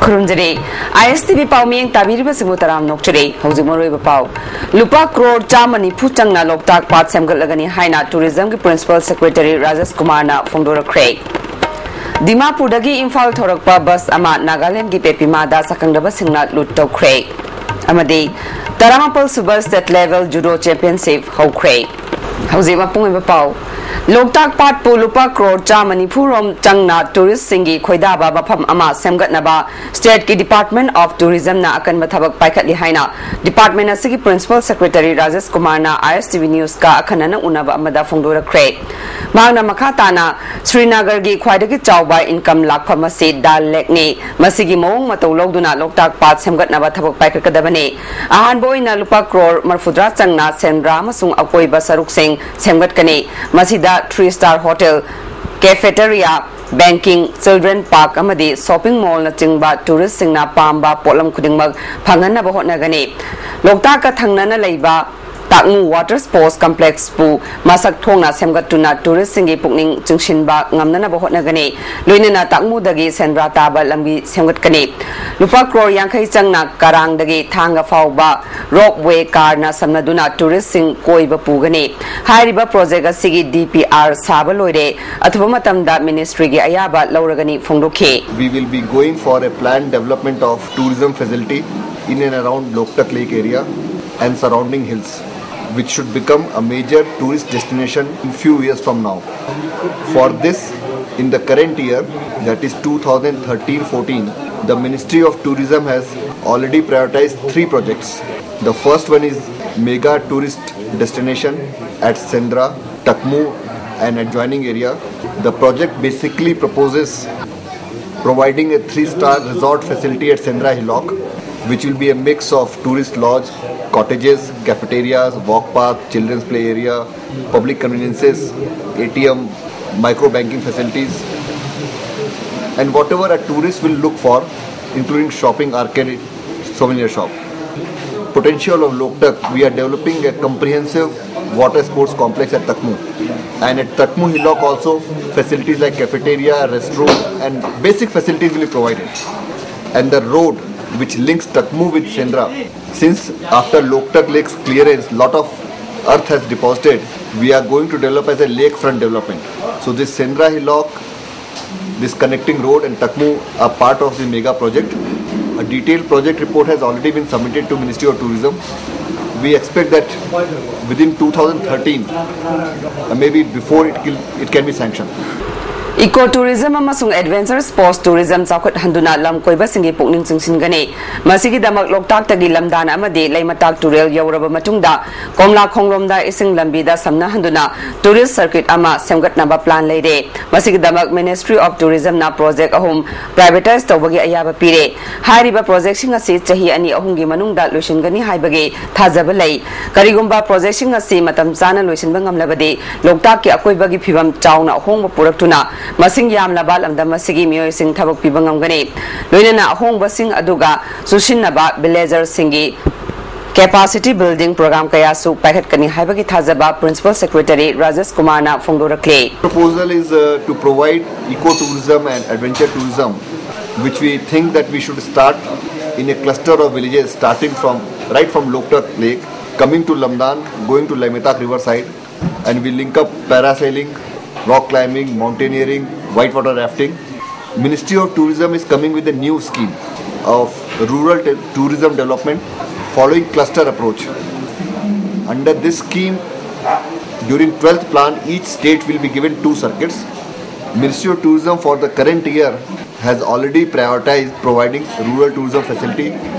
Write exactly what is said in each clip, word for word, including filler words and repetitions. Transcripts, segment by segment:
ꯈꯨꯔꯨꯝꯖꯔꯤ꯫ ꯑꯥꯏ ꯑꯦꯁ T V ꯄꯥꯎ ꯃꯤꯠꯌꯦꯡ ꯇꯥꯕꯤꯔꯤꯕꯁꯤꯡꯕꯨ ꯇꯔꯥꯝꯅ ꯑꯣꯛꯆꯔꯤ꯫ ꯍꯧꯖꯤꯛ ꯃꯔꯨꯑꯣꯏꯕ ꯄꯥꯎ꯫ ꯂꯨꯄꯥ ꯀ꯭ꯔꯣꯔ ꯆꯥꯝꯃ ꯅꯤꯐꯨ ꯆꯪꯅ ꯂꯣꯛꯇꯥꯛ ꯄꯥꯠ ꯁꯦꯝꯒꯠꯂꯒꯅꯤ ꯍꯥꯏꯅ ꯇꯨꯔꯤꯖꯝꯒꯤ ꯄ꯭ꯔꯤꯟꯁꯤꯄꯥꯜ ꯁꯦꯀ꯭ꯔꯦꯇꯔꯤ ꯔꯥꯖꯦꯁ ꯀꯨꯃꯥꯔꯅ ꯐꯣꯡꯗꯣꯔꯛꯈ꯭ꯔꯦ꯫ ꯗꯤꯃꯥꯄꯨꯔꯗꯒꯤ ꯏꯝꯐꯥꯜ ꯊꯧꯔꯛꯄ ꯕꯁ ꯑꯃ ꯅꯥꯒꯥꯂꯦꯟꯗꯒꯤ ꯄꯦꯄꯤꯃꯥꯗ ꯁꯛꯈꯪꯗꯕꯁꯤꯡꯅ ꯂꯨꯠ ꯇꯧꯈ꯭ꯔꯦ꯫ ꯑꯃꯗꯤ ꯇꯔꯥꯃꯥꯄꯜ ꯁꯨꯕ ꯁ꯭ꯇꯦꯠ ꯂꯦꯚꯦꯜ ꯖꯨꯗꯣ ꯆꯦꯝꯄꯤꯌꯟꯁꯤꯞ ꯍꯧꯈ꯭ꯔꯦ꯫ ꯍꯧꯖꯤꯛ ꯃꯄꯨꯡ ꯑꯣꯏꯕ ꯄꯥꯎ꯫ ꯂꯣꯛꯇꯥꯛ ꯄꯥꯠꯄꯨ ꯂꯨꯄꯥ ꯀ꯭ꯔꯣꯔ ꯆꯥꯝꯃ ꯅꯤꯐꯨ ꯔꯣꯝ ꯆꯪꯅ ꯇꯨꯔꯤꯁꯁꯤꯡꯒꯤ ꯈꯣꯏꯗꯥꯕ ꯃꯐꯝ ꯑꯃ ꯁꯦꯝꯒꯠꯅꯕ ꯁ꯭ꯇꯦꯠꯀꯤ ꯗꯤꯄꯥꯔꯠꯃꯦꯟ ꯑꯣꯐ ꯇꯨꯔꯤꯖꯝꯅ ꯑꯀꯟꯕ ꯊꯕꯛ ꯄꯥꯏꯈꯠꯂꯤ ꯍꯥꯏꯅ ꯗꯤꯄꯥꯔꯠꯃꯦꯟ ꯑꯁꯤꯒꯤ ꯄ꯭ꯔꯤꯟꯁꯤꯄꯥꯜ ꯁꯦꯀ꯭ꯔꯦꯇꯔꯤ ꯔꯥꯖꯦꯁ ꯀꯨꯃꯥꯔꯅ ꯑꯥꯏ ꯑꯦꯁ ꯇꯤ ꯚꯤ ꯅ꯭ꯌꯨꯁꯀ ꯑꯈꯟꯅꯅ ꯎꯅꯕ ꯑꯃꯗ ꯐꯣꯡꯗꯣꯔꯛꯈ꯭ꯔꯦ꯫ ꯃꯍꯥꯛꯅ ꯃꯈꯥ ꯇꯥꯅ ꯁ꯭ꯔꯤꯅꯒꯔꯒꯤ ꯈ꯭ꯋꯥꯏꯗꯒꯤ ꯆꯥꯎꯕ ꯏꯟꯀꯝ ꯂꯥꯛꯐꯝ ꯑꯁꯤ ꯗꯥꯜ ꯂꯦꯛꯅꯤ꯫ ꯃꯁꯤꯒꯤ ꯃꯑꯣꯡ ꯃꯇꯧ ꯂꯧꯗꯨꯅ ꯂꯣꯛꯇꯥꯛ ꯄꯥꯠ ꯁꯦꯝꯒꯠꯅꯕ ꯊꯕꯛ ꯄꯥꯏꯈꯠꯀꯗꯕꯅꯤ꯫ ꯑꯍꯥꯟꯕ ꯑꯣꯏꯅ ꯂꯨꯄꯥ ꯀ꯭ꯔꯣꯔ ꯃꯔꯐꯨꯇꯔꯥ ꯆꯪꯅ ꯁꯦꯟꯗ꯭ꯔꯥ ꯑꯃꯁꯨꯡ ꯑꯀꯣꯏꯕ ꯁꯔꯨꯛꯁꯤꯡ ꯁꯦꯝꯒꯠꯀꯅꯤ꯫ ꯃꯁꯤꯗ three star hotel, cafeteria, banking, children park ꯑꯃꯗꯤ ꯁꯣꯄꯤꯡ ꯃꯣꯜꯅꯆꯤꯡꯕ ꯇꯨꯔꯤꯁꯁꯤꯡꯅ ꯄꯥꯝꯕ ꯄꯣꯠꯂꯝ ꯈꯨꯗꯤꯡꯃꯛ ꯐꯪꯍꯟꯅꯕ ꯍꯣꯠꯅꯒꯅꯤ꯫ ꯂꯣꯛꯇꯥꯛꯀ ꯊꯪꯅꯅ ꯂꯩꯕ ꯇꯥꯛꯃꯨ ꯋꯥꯇꯔ ꯁ꯭ꯄꯣꯔꯠꯁ ꯀꯝꯄ꯭ꯂꯦꯛꯁꯄꯨ ꯃꯁꯛ ꯊꯣꯛꯅ ꯁꯦꯝꯒꯠꯇꯨꯅ ꯇꯨꯔꯤꯁꯁꯤꯡꯒꯤ ꯄꯨꯛꯅꯤꯡ ꯆꯤꯡꯁꯤꯟꯕ ꯉꯝꯅꯅꯕ ꯍꯣꯠꯅꯒꯅꯤ꯫ ꯂꯣꯏꯅꯅ ꯇꯥꯛꯃꯨꯗꯒꯤ ꯁꯦꯟꯗ꯭ꯔꯥ ꯇꯥꯕ ꯂꯝꯕꯤ ꯁꯦꯝꯒꯠꯀꯅꯤ꯫ ꯂꯨꯄꯥ ꯀ꯭ꯔꯣꯔ ꯌꯥꯡꯈꯩ ꯆꯪꯅ ꯀꯔꯥꯡꯗꯒꯤ ꯊꯥꯡꯒ ꯐꯥꯎꯕ ꯔꯣꯞ ꯋꯦ ꯀꯥꯔꯅ ꯁꯝꯅꯗꯨꯅ ꯇꯨꯔꯤꯁꯁꯤꯡ ꯀꯣꯏꯕ ꯄꯨꯒꯅꯤ꯫ ꯍꯥꯏꯔꯤꯕ ꯄ꯭ꯔꯣꯖꯦꯛ ꯑꯁꯤꯒꯤ ꯗꯤ ꯄꯤ ꯑꯥꯔ ꯁꯥꯕ ꯂꯣꯏꯔꯦ꯫ ꯑꯊꯨꯕ ꯃꯇꯝꯗ ꯃꯤꯅꯤꯁꯇ꯭ꯔꯤꯒꯤ ꯑꯌꯥꯕ ꯂꯧꯔꯒꯅꯤ ꯐꯣꯡꯗꯣꯛꯈꯤ꯫ We will be going for a planned development of tourism facility in and around Loktak Lake area and surrounding hills, which should become a major tourist destination in few years from now. For this, in the current year, that is two thousand thirteen fourteen, the Ministry of Tourism has already prioritized three projects. The first one is mega tourist destination at Sendra, Takmu and adjoining area. The project basically proposes providing a three-star resort facility at Sendra Hillock, which will be a mix of tourist lodge, cottages, cafeterias, walk path, children's play area, public conveniences, A T M, micro banking facilities, and whatever a tourist will look for, including shopping, arcade, souvenir shop. Potential of Loktak, we are developing a comprehensive water sports complex at Takmu. And at Takmu Hillock also, facilities like cafeteria, restroom, and basic facilities will be provided. and the road which links Takmu with Sendra. Since after Loktak Lake's clearance, lot of earth has deposited, we are going to develop as a lakefront development. So this Sendra Hillock, this connecting road and Takmu are part of the mega project. A detailed project report has already been submitted to Ministry of Tourism. We expect that within two thousand thirteen, uh, maybe before it, can- it can be sanctioned. Eco tourism ꯑꯃꯁꯨꯡ adventure sports tourism ꯆꯥꯎꯈꯠꯍꯟꯗꯨꯅ ꯂꯝ ꯀꯣꯏꯕꯁꯤꯡꯒꯤ ꯄꯨꯛꯅꯤꯡ ꯆꯤꯡꯁꯤꯟꯒꯅꯤ꯫ ꯃꯁꯤꯒꯤꯗꯃꯛ ꯂꯣꯛꯇꯥꯛꯇꯒꯤ ꯂꯝꯗꯥꯟ ꯑꯃꯗꯤ ꯂꯩꯃꯇꯥꯛ ꯇꯨꯔꯦꯜ ꯌꯧꯔꯕ ꯃꯇꯨꯡꯗ ꯀꯣꯝꯂꯥꯈꯣꯡ ꯂꯣꯝꯗ ꯏꯁꯤꯡ ꯂꯝꯕꯤꯗ ꯁꯝꯅꯍꯟꯗꯨꯅ tourist circuit ꯑꯃ ꯁꯦꯝꯒꯠꯅꯕ plan ꯂꯩꯔꯦ꯫ ꯃꯁꯤꯒꯤꯗꯃꯛ Ministry of Tourismꯅ project ꯑꯍꯨꯝ privatise ꯇꯧꯕꯒꯤ ꯑꯌꯥꯕ ꯄꯤꯔꯦ꯫ ꯍꯥꯏꯔꯤꯕ projectꯁꯤꯡ ꯑꯁꯤ ꯆꯍꯤ ꯑꯅꯤ ꯑꯍꯨꯝꯒꯤ ꯃꯅꯨꯡꯗ ꯂꯣꯏꯁꯤꯟꯒꯅꯤ ꯍꯥꯏꯕꯒꯤ ꯊꯥꯖꯕ ꯂꯩ꯫ ꯀꯔꯤꯒꯨꯝꯕ projectꯁꯤꯡ ꯑꯁꯤ ꯃꯇꯝ ꯆꯥꯅ ꯂꯣꯏꯁꯤꯟꯕ ꯉꯝꯂꯕꯗꯤ ꯂꯣꯛꯇꯥꯛꯀꯤ ꯑꯀꯣꯏꯕꯒꯤ ꯐꯤꯕꯝ ꯆꯥꯎꯅ ꯑꯍꯣꯡꯕ ꯄꯨꯔꯛꯇꯨꯅ ꯃꯁꯤꯡ ꯌꯥꯝꯂꯕ ꯂꯝꯗꯝ ꯑꯁꯤꯒꯤ ꯃꯤꯑꯣꯏꯁꯤꯡ ꯊꯕꯛ ꯄꯤꯕ ꯉꯝꯒꯅꯤ꯫ ꯂꯣꯏꯅꯅ ꯑꯍꯣꯡꯕꯁꯤꯡ ꯑꯗꯨꯒ ꯆꯨꯁꯤꯟꯅꯕ villagerꯁꯤꯡꯒꯤ capacity building program ꯀꯌꯥꯁꯨ ꯄꯥꯏꯈꯠꯀꯅꯤ ꯍꯥꯏꯕꯒꯤ ꯊꯥꯖꯕ Principal Secretary ꯔꯥꯖꯦꯁ ꯀꯨꯃꯥꯔꯅ ꯐꯣꯡꯗꯣꯔꯛꯂꯤ꯫ Proposal is uh, to provide eco-tourism and adventure tourism, which we think that we should start in a cluster of villages, starting from right from Loktak Lake, coming to Lamdan, going to Laimetak riverside, and we link up parasailing, rock climbing, mountaineering, whitewater rafting. Ministry of Tourism is coming with a new scheme of rural te- tourism development following cluster approach. Under this scheme, during twelfth plan, each state will be given two circuits. Ministry of Tourism for the current year has already prioritized providing rural tourism facility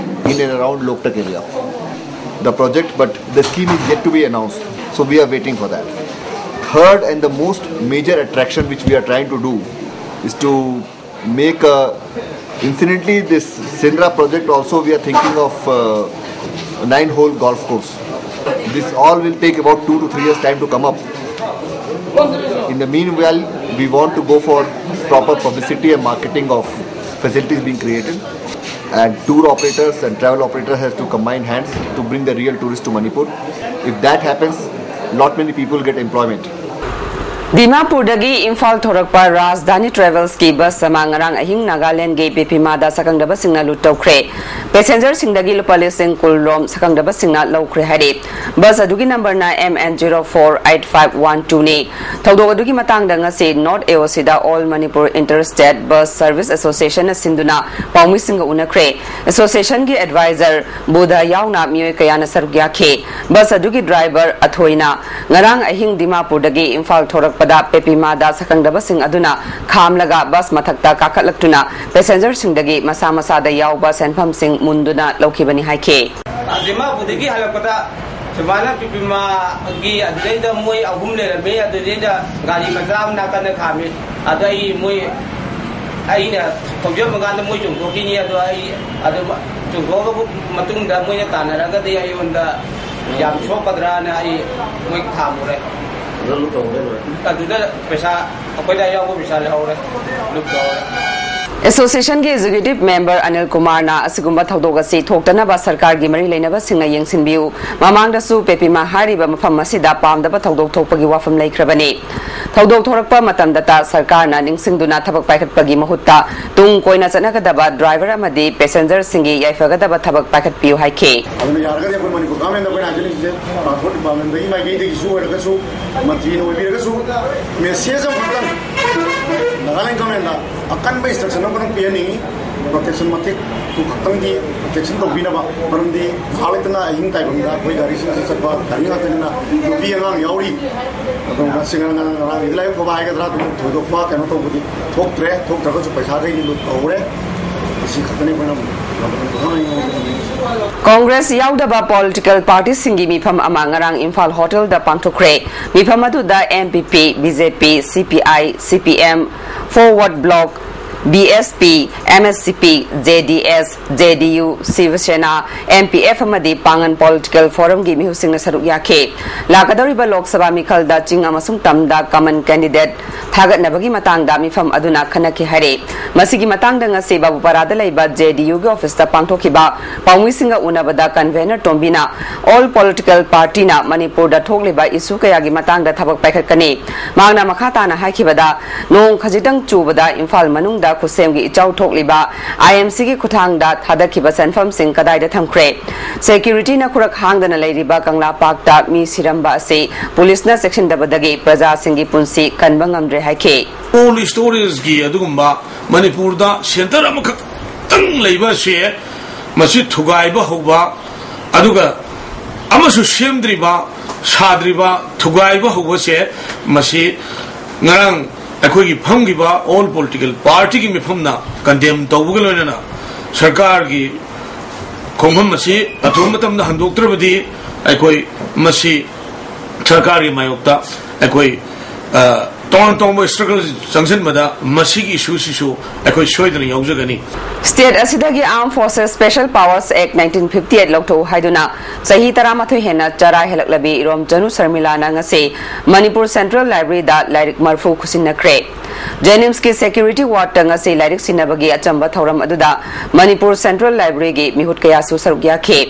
in and around Loktak area. The project, but the scheme is yet to be announced, so we are waiting for that. Third and the most major attraction which we are trying to do is to make a, incidentally, this Sendra project also we are thinking of uh, nine hole golf course. This all will take about two to three years time to come up. In the meanwhile, we want to go for proper publicity and marketing of facilities being created, and tour operators and travel operators has to combine hands to bring the real tourists to Manipur. If that happens, lot many people get employment. ꯗꯤꯃꯥꯄꯨꯔꯗꯒꯤ ꯏꯝꯐꯥꯜ ꯊꯣꯔꯛꯄ Rajdhani ꯇ꯭ꯔꯦꯚꯦꯜꯁꯀꯤ bus ꯑꯃ ꯉꯔꯥꯡ ꯑꯍꯤꯡ ꯅꯥꯒꯥꯂꯦꯟꯗꯒꯤ ꯄꯦꯄꯤꯃꯥꯗ ꯁꯛꯈꯪꯗꯕꯁꯤꯡꯅ ꯂꯨꯠ ꯇꯧꯈ꯭ꯔꯦ꯫ ꯄꯦꯁꯦꯟꯖꯔꯁꯤꯡꯗꯒꯤ ꯂꯨꯄꯥ ꯂꯤꯁꯤꯡ ꯀꯨꯟ ꯔꯣꯝ ꯁꯛꯈꯪꯗꯕꯁꯤꯡꯅ ꯂꯧꯈ꯭ꯔꯦ ꯍꯥꯏꯔꯤ꯫ ꯕꯁ ꯑꯗꯨꯒꯤ ꯅꯝꯕꯔꯅ M N zero four eight five one two ꯅꯤ꯫ ꯊꯧꯗꯣꯛ ꯑꯗꯨꯒꯤ ꯃꯇꯥꯡꯗ ꯉꯁꯤ ꯅꯣꯔꯠ AOCꯗ All Manipur Inter-State Bus Service Associationꯅ ꯁꯤꯟꯗꯨꯅ ꯄꯥꯎꯃꯤꯁꯤꯡꯒ ꯎꯅꯈ꯭ꯔꯦ꯫ ꯑꯦꯁꯣꯁꯤꯌꯦꯁꯟꯒꯤ ꯑꯦꯗꯚꯥꯏꯖꯔ ꯕꯨꯙ ꯌꯥꯎꯅ ꯃꯤꯑꯣꯏ ꯀꯌꯥꯅ ꯁꯔꯨꯛ ꯌꯥꯈꯤ꯫ ꯕꯁ ꯑꯗꯨꯒꯤ ꯗ꯭ꯔꯥꯏꯚꯔ ꯑꯊꯣꯏꯅ ꯉꯔꯥꯡ ꯑꯍꯤꯡ ꯗꯤꯃꯥꯄꯨꯔꯗꯒꯤ ꯏꯝꯐꯥꯜ ꯊꯣꯔꯛꯄꯗ ꯄꯦꯄꯤꯃꯥꯗ ꯁꯛꯈꯪꯗꯕꯁꯤꯡ ꯑꯗꯨꯅ ꯈꯥꯝꯂꯒ ꯕꯁ ꯃꯊꯛꯇ ꯀꯥꯈꯠꯂꯛꯇꯨꯅ ꯄꯦꯁꯦꯟꯖꯔꯁꯤꯡꯗꯒꯤ ꯃꯁꯥ ꯃꯁꯥꯗ ꯌꯥꯎꯕ ꯁꯦꯟꯐꯝꯁꯤꯡ ꯃꯨꯟꯗꯨꯅ ꯂꯧꯈꯤꯕꯅꯤ ꯍꯥꯏꯈꯤ꯫ ꯗꯤꯃꯥꯄꯨꯔꯗꯒꯤ ꯍꯜꯂꯛꯄꯗ ꯁꯨꯃꯥꯏꯅ ꯄꯤꯄꯤꯃꯥꯒꯤ ꯑꯗꯨꯗꯩꯗ ꯃꯣꯏ ꯑꯍꯨꯝ ꯂꯩꯔꯝꯃꯤ꯫ ꯑꯗꯨꯗꯩꯗ ꯒꯥꯔꯤ ꯃꯆꯥ ꯑꯃ ꯅꯥꯀꯟꯗ ꯈꯥꯝꯃꯤ꯫ ꯑꯗ ꯑꯩ ꯃꯣꯏ ꯑꯩꯅ ꯊꯧꯖꯤꯟꯕ ꯀꯥꯟꯗ ꯃꯣꯏ ꯆꯣꯡꯊꯣꯛꯈꯤꯅꯤ꯫ ꯑꯗꯣ ꯑꯩ ꯑꯗꯨ ꯆꯣꯡꯊꯣꯛꯑꯕ ꯃꯇꯨꯡꯗ ꯃꯣꯏꯅ ꯇꯥꯟꯅꯔꯒꯗꯤ ꯑꯩꯉꯣꯟꯗ ꯌꯥꯝ ꯁꯣꯛꯀꯗ꯭ꯔꯥꯅ ꯑꯩ ꯃꯣꯏ ꯈꯥꯝꯃꯨꯔꯦ꯫ ꯑꯗꯨ ꯂꯨꯠ ꯇꯧꯔꯦ ꯂꯣꯏꯔꯦ꯫ ꯑꯗꯨꯗ ꯄꯩꯁꯥ ꯑꯩꯈꯣꯏꯗ ꯌꯥꯎꯕ ꯄꯩꯁꯥ ꯂꯧꯍꯧꯔꯦ꯫ ꯂꯨꯠ ꯇꯧꯔꯦ꯫ ꯑꯦꯁꯣꯁꯤꯌꯦꯁꯟꯒꯤ ꯑꯦꯛꯖꯤꯀ꯭ꯌꯨꯇꯤꯚ ꯃꯦꯝꯕꯔ ꯑꯅꯤꯜ ꯀꯨꯃꯥꯔꯅ ꯑꯁꯤꯒꯨꯝꯕ ꯊꯧꯗꯣꯛ ꯑꯁꯤ ꯊꯣꯛꯇꯅꯕ ꯁꯔꯀꯥꯔꯒꯤ ꯃꯔꯤ ꯂꯩꯅꯕꯁꯤꯡꯅ ꯌꯦꯡꯁꯤꯟꯕꯤꯌꯨ꯫ ꯃꯃꯥꯡꯗꯁꯨ ꯄꯦꯄꯤꯃꯥ ꯍꯥꯏꯔꯤꯕ ꯃꯐꯝ ꯑꯁꯤꯗ ꯄꯥꯝꯗꯕ ꯊꯧꯗꯣꯛ ꯊꯣꯛꯄꯒꯤ ꯋꯥꯐꯝ ꯂꯩꯈ꯭ꯔꯕꯅꯤ꯫ ꯊꯧꯗꯣꯛ ꯊꯣꯔꯛꯄ ꯃꯇꯝꯗꯇ ꯁꯔꯀꯥꯔꯅ ꯅꯤꯡꯁꯤꯡꯗꯨꯅ ꯊꯕꯛ ꯄꯥꯏꯈꯠꯄꯒꯤ ꯃꯍꯨꯠꯇ ꯇꯨꯡ ꯀꯣꯏꯅ ꯆꯠꯅꯒꯗꯕ ꯗ꯭ꯔꯥꯏꯚꯔ ꯑꯃꯗꯤ ꯄꯦꯁꯦꯟꯖꯔꯁꯤꯡꯒꯤ ꯌꯥꯏꯐꯒꯗꯕ ꯊꯕꯛ ꯄꯥꯏꯈꯠꯄꯤꯌꯨ ꯍꯥꯏꯈꯤ꯫ ꯑꯗꯨꯅ ꯌꯥꯔꯒꯗꯤ ꯑꯩꯈꯣꯏ ꯃꯅꯤꯄꯨꯔ ꯒꯚꯔꯟꯃꯦꯟꯗ ꯑꯩꯈꯣꯏꯅ ꯍꯥꯏꯖꯅꯤꯡꯉꯤꯁꯦ, ꯇ꯭ꯔꯥꯟꯁꯄꯣꯔꯠ ꯗꯤꯄꯥꯔꯠꯃꯦꯟꯗꯒꯤ ꯃꯥꯏꯀꯩꯗꯒꯤꯁꯨ ꯑꯣꯏꯔꯒꯁꯨ, ꯃꯟꯇ꯭ꯔꯤꯅ ꯑꯣꯏꯕꯤꯔꯒꯁꯨ, ꯃꯦꯁꯦꯖ ꯑꯃꯈꯛꯇꯪ ꯅꯥꯒꯥꯂꯦꯟ ꯒꯚꯔꯟꯃꯦꯟꯗ ꯑꯀꯟꯕ ꯏꯟꯁꯇ꯭ꯔꯛꯁꯟ ꯑꯃꯈꯛꯇꯪ ꯄꯤꯍꯟꯅꯤꯡꯉꯤ꯫ ꯄ꯭ꯔꯣꯇꯦꯛꯁꯟ ꯃꯇꯤꯛꯇꯨ ꯈꯛꯇꯪꯗꯤ ꯄ꯭ꯔꯣꯇꯦꯛꯁꯟ ꯇꯧꯕꯤꯅꯕ, ꯃꯔꯝꯗꯤ ꯉꯥꯏꯍꯥꯛ ꯂꯩꯇꯅ ꯑꯍꯤꯡ ꯇꯥꯏꯕꯪꯗ ꯑꯩꯈꯣꯏ ꯒꯥꯔꯤꯁꯤꯡꯁꯤ ꯆꯠꯄ ꯒꯥꯔꯤ ꯉꯥꯛꯇꯅꯤꯅ ꯅꯨꯄꯤ ꯑꯉꯥꯡ ꯌꯥꯎꯔꯤ꯫ ꯑꯗꯣ ꯉꯁꯤ ꯉꯔꯥꯡ, ꯉꯔꯥꯡꯒꯤꯗꯤ ꯂꯥꯏꯕꯛ ꯐꯕ ꯍꯥꯏꯒꯗ꯭ꯔꯥ, ꯑꯗꯨꯝ ꯊꯣꯏꯗꯣꯛꯄ ꯀꯩꯅꯣ ꯇꯧꯕꯗꯤ ꯊꯣꯛꯇ꯭ꯔꯦ꯫ ꯊꯣꯛꯇ꯭ꯔꯒꯁꯨ ꯄꯩꯁꯥꯈꯩꯗꯤ ꯂꯨꯠ ꯇꯧꯍꯧꯔꯦ꯫ ꯑꯁꯤ ꯈꯛꯇꯅꯤ ꯑꯩꯈꯣꯏꯅ ꯈꯪꯍꯟꯅꯤꯡꯕ꯫ ꯀꯣꯡꯒ꯭ꯔꯦꯁ ꯌꯥꯎꯗꯕ ꯄꯣꯂꯤꯇꯤꯀꯦꯜ ꯄꯥꯔꯇꯤꯁꯤꯡꯒꯤ ꯃꯤꯐꯝ ꯑꯃ ꯉꯔꯥꯡ ꯏꯝꯐꯥꯜ ꯍꯣꯇꯦꯜꯗ ꯄꯥꯡꯊꯣꯛꯈ꯭ꯔꯦ꯫ ꯃꯤꯐꯝ ꯑꯗꯨꯗ NPP, BJP, CPI, CPM, Forward Bloc, BSP, MSCP, JDS, JDU, Shiv Sena, MPF ꯑꯃꯗꯤ ꯄꯥꯡꯒꯟ ꯄꯣꯂꯤꯇꯤꯀꯦꯜ ꯐꯣꯔꯝꯒꯤ ꯃꯤꯍꯨꯠꯁꯤꯡꯅ ꯁꯔꯨꯛ ꯌꯥꯈꯤ꯫ ꯂꯥꯛꯀꯗꯧꯔꯤꯕ ꯂꯣꯛ ꯁꯚꯥ ꯃꯤꯈꯜꯗ ꯆꯤꯡ ꯑꯃꯁꯨꯡ ꯇꯝꯗ ꯀꯃꯟ ꯀꯦꯟꯗꯤꯗꯦꯠ ꯊꯥꯒꯠꯅꯕꯒꯤ ꯃꯇꯥꯡꯗ ꯃꯤꯐꯝ ꯑꯗꯨꯅ ꯈꯟꯅꯈꯤ ꯍꯥꯏꯔꯦ꯫ ꯃꯁꯤꯒꯤ ꯃꯇꯥꯡꯗ ꯉꯁꯤ ꯕꯥꯕꯨꯄꯥꯔꯥꯗ ꯂꯩꯕ ꯖꯦ ꯗꯤ ꯌꯨꯒꯤ ꯑꯣꯐꯤꯁꯇ ꯄꯥꯡꯊꯣꯛꯈꯤꯕ ꯄꯥꯎꯃꯤꯁꯤꯡꯒ ꯎꯅꯕꯗ convener ꯇꯣꯝꯕꯤꯅ all political partyꯅ ꯃꯅꯤꯄꯨꯔꯗ ꯊꯣꯛꯂꯤꯕ issue ꯀꯌꯥꯒꯤ ꯃꯇꯥꯡꯗ ꯊꯕꯛ ꯄꯥꯏꯈꯠꯀꯅꯤ꯫ ꯃꯍꯥꯛꯅ ꯃꯈꯥ ꯇꯥꯅ ꯍꯥꯏꯈꯤꯕꯗ, ꯅꯣꯡ ꯈꯖꯤꯛꯇꯪ ꯆꯨꯕꯗ ꯏꯝꯐꯥꯜ ꯃꯅꯨꯡꯗ ꯈꯨꯠꯁꯦꯝꯒꯤ ꯏꯆꯥꯎ ꯊꯣꯛꯂꯤꯕ I M Cꯒꯤ ꯈꯨꯠꯊꯥꯡꯗ ꯊꯥꯗꯈꯤꯕ ꯁꯦꯟꯐꯝꯁꯤꯡ ꯀꯗꯥꯏꯗ ꯊꯝꯈ꯭ꯔꯦ? Securityꯅ ꯈꯨꯔꯛ ꯍꯥꯡꯗꯅ ꯂꯩꯔꯤꯕ ꯀꯪꯂꯥ ꯄꯥꯔꯛꯇ ꯃꯤ ꯁꯤꯔꯝꯕ ꯑꯁꯤ ꯄꯨꯂꯤꯁꯅ ꯆꯦꯛꯁꯤꯟꯗꯕꯗꯒꯤ ꯄ꯭ꯔꯖꯥꯁꯤꯡꯒꯤ ꯄꯨꯟꯁꯤ ꯀꯟꯕ ꯉꯝꯗ꯭ꯔꯦ ꯍꯥꯏꯈꯤ꯫ Cold storageꯀꯤ ꯑꯗꯨꯒꯨꯝꯕ ꯃꯅꯤꯄꯨꯔꯗ centre ꯑꯃꯈꯛꯇꯪ ꯂꯩꯕ ꯑꯁꯤ, ꯃꯁꯤ ꯊꯨꯒꯥꯏꯕ ꯍꯧꯕ, ꯑꯗꯨꯒ ꯑꯃꯁꯨ ꯁꯦꯝꯗ꯭ꯔꯤꯕ, ꯁꯥꯗ꯭ꯔꯤꯕ, ꯊꯨꯒꯥꯏꯕ ꯍꯧꯕꯁꯦ, ꯃꯁꯤ ꯉꯔꯥꯡ ꯑꯩꯈꯣꯏꯒꯤ ꯐꯝꯈꯤꯕ all political partyꯒꯤ ꯃꯤꯐꯝꯅ condemn ꯇꯧꯕꯒ ꯂꯣꯏꯅꯅ ꯁꯔꯀꯥꯔꯒꯤ ꯈꯣꯡꯐꯝ ꯑꯁꯤ ꯑꯊꯨꯕ ꯃꯇꯝꯗ ꯍꯟꯗꯣꯛꯇ꯭ꯔꯕꯗꯤ ꯑꯩꯈꯣꯏ ꯃꯁꯤ ꯁꯔꯀꯥꯔꯒꯤ ꯃꯥꯌꯣꯛꯇ ꯑꯩꯈꯣꯏ, ꯑ, ꯇꯣꯉꯥꯟ ꯇꯣꯉꯥꯟꯕ struggle ꯆꯪꯁꯤꯟꯕꯗ ꯃꯁꯤꯒꯤ issueꯁꯤꯁꯨ ꯑꯩꯈꯣꯏ ꯁꯣꯏꯗꯅ ꯌꯥꯎꯖꯒꯅꯤ꯫ State ꯑꯁꯤꯗꯒꯤ Armed Forces Special Powers Act nineteen fifty eight ꯂꯧꯊꯣꯛꯎ ꯍꯥꯏꯗꯨꯅ ꯆꯍꯤ ꯇꯔꯥꯃꯥꯊꯣꯏ ꯍꯦꯟꯅ ꯆꯔꯥ ꯍꯦꯜꯂꯛꯂꯕꯤ ꯏꯔꯣꯝꯆꯅꯨ ꯁꯔꯃꯤꯂꯥꯅ ꯉꯁꯤ ꯃꯅꯤꯄꯨꯔ Central Libraryꯗ ꯂꯥꯏꯔꯤꯛ ꯃꯔꯐꯨ ꯈꯨꯠꯁꯤꯟꯅꯈ꯭ꯔꯦ꯫ JNIMSꯀꯤ security wardꯇ ꯉꯁꯤ ꯂꯥꯏꯔꯤꯛ ꯁꯤꯟꯅꯕꯒꯤ ꯑꯆꯝꯕ ꯊꯧꯔꯝ ꯑꯗꯨꯗ ꯃꯅꯤꯄꯨꯔ Central Libraryꯒꯤ ꯃꯤꯍꯨꯠ ꯀꯌꯥꯁꯨ ꯁꯔꯨꯛ ꯌꯥꯈꯤ꯫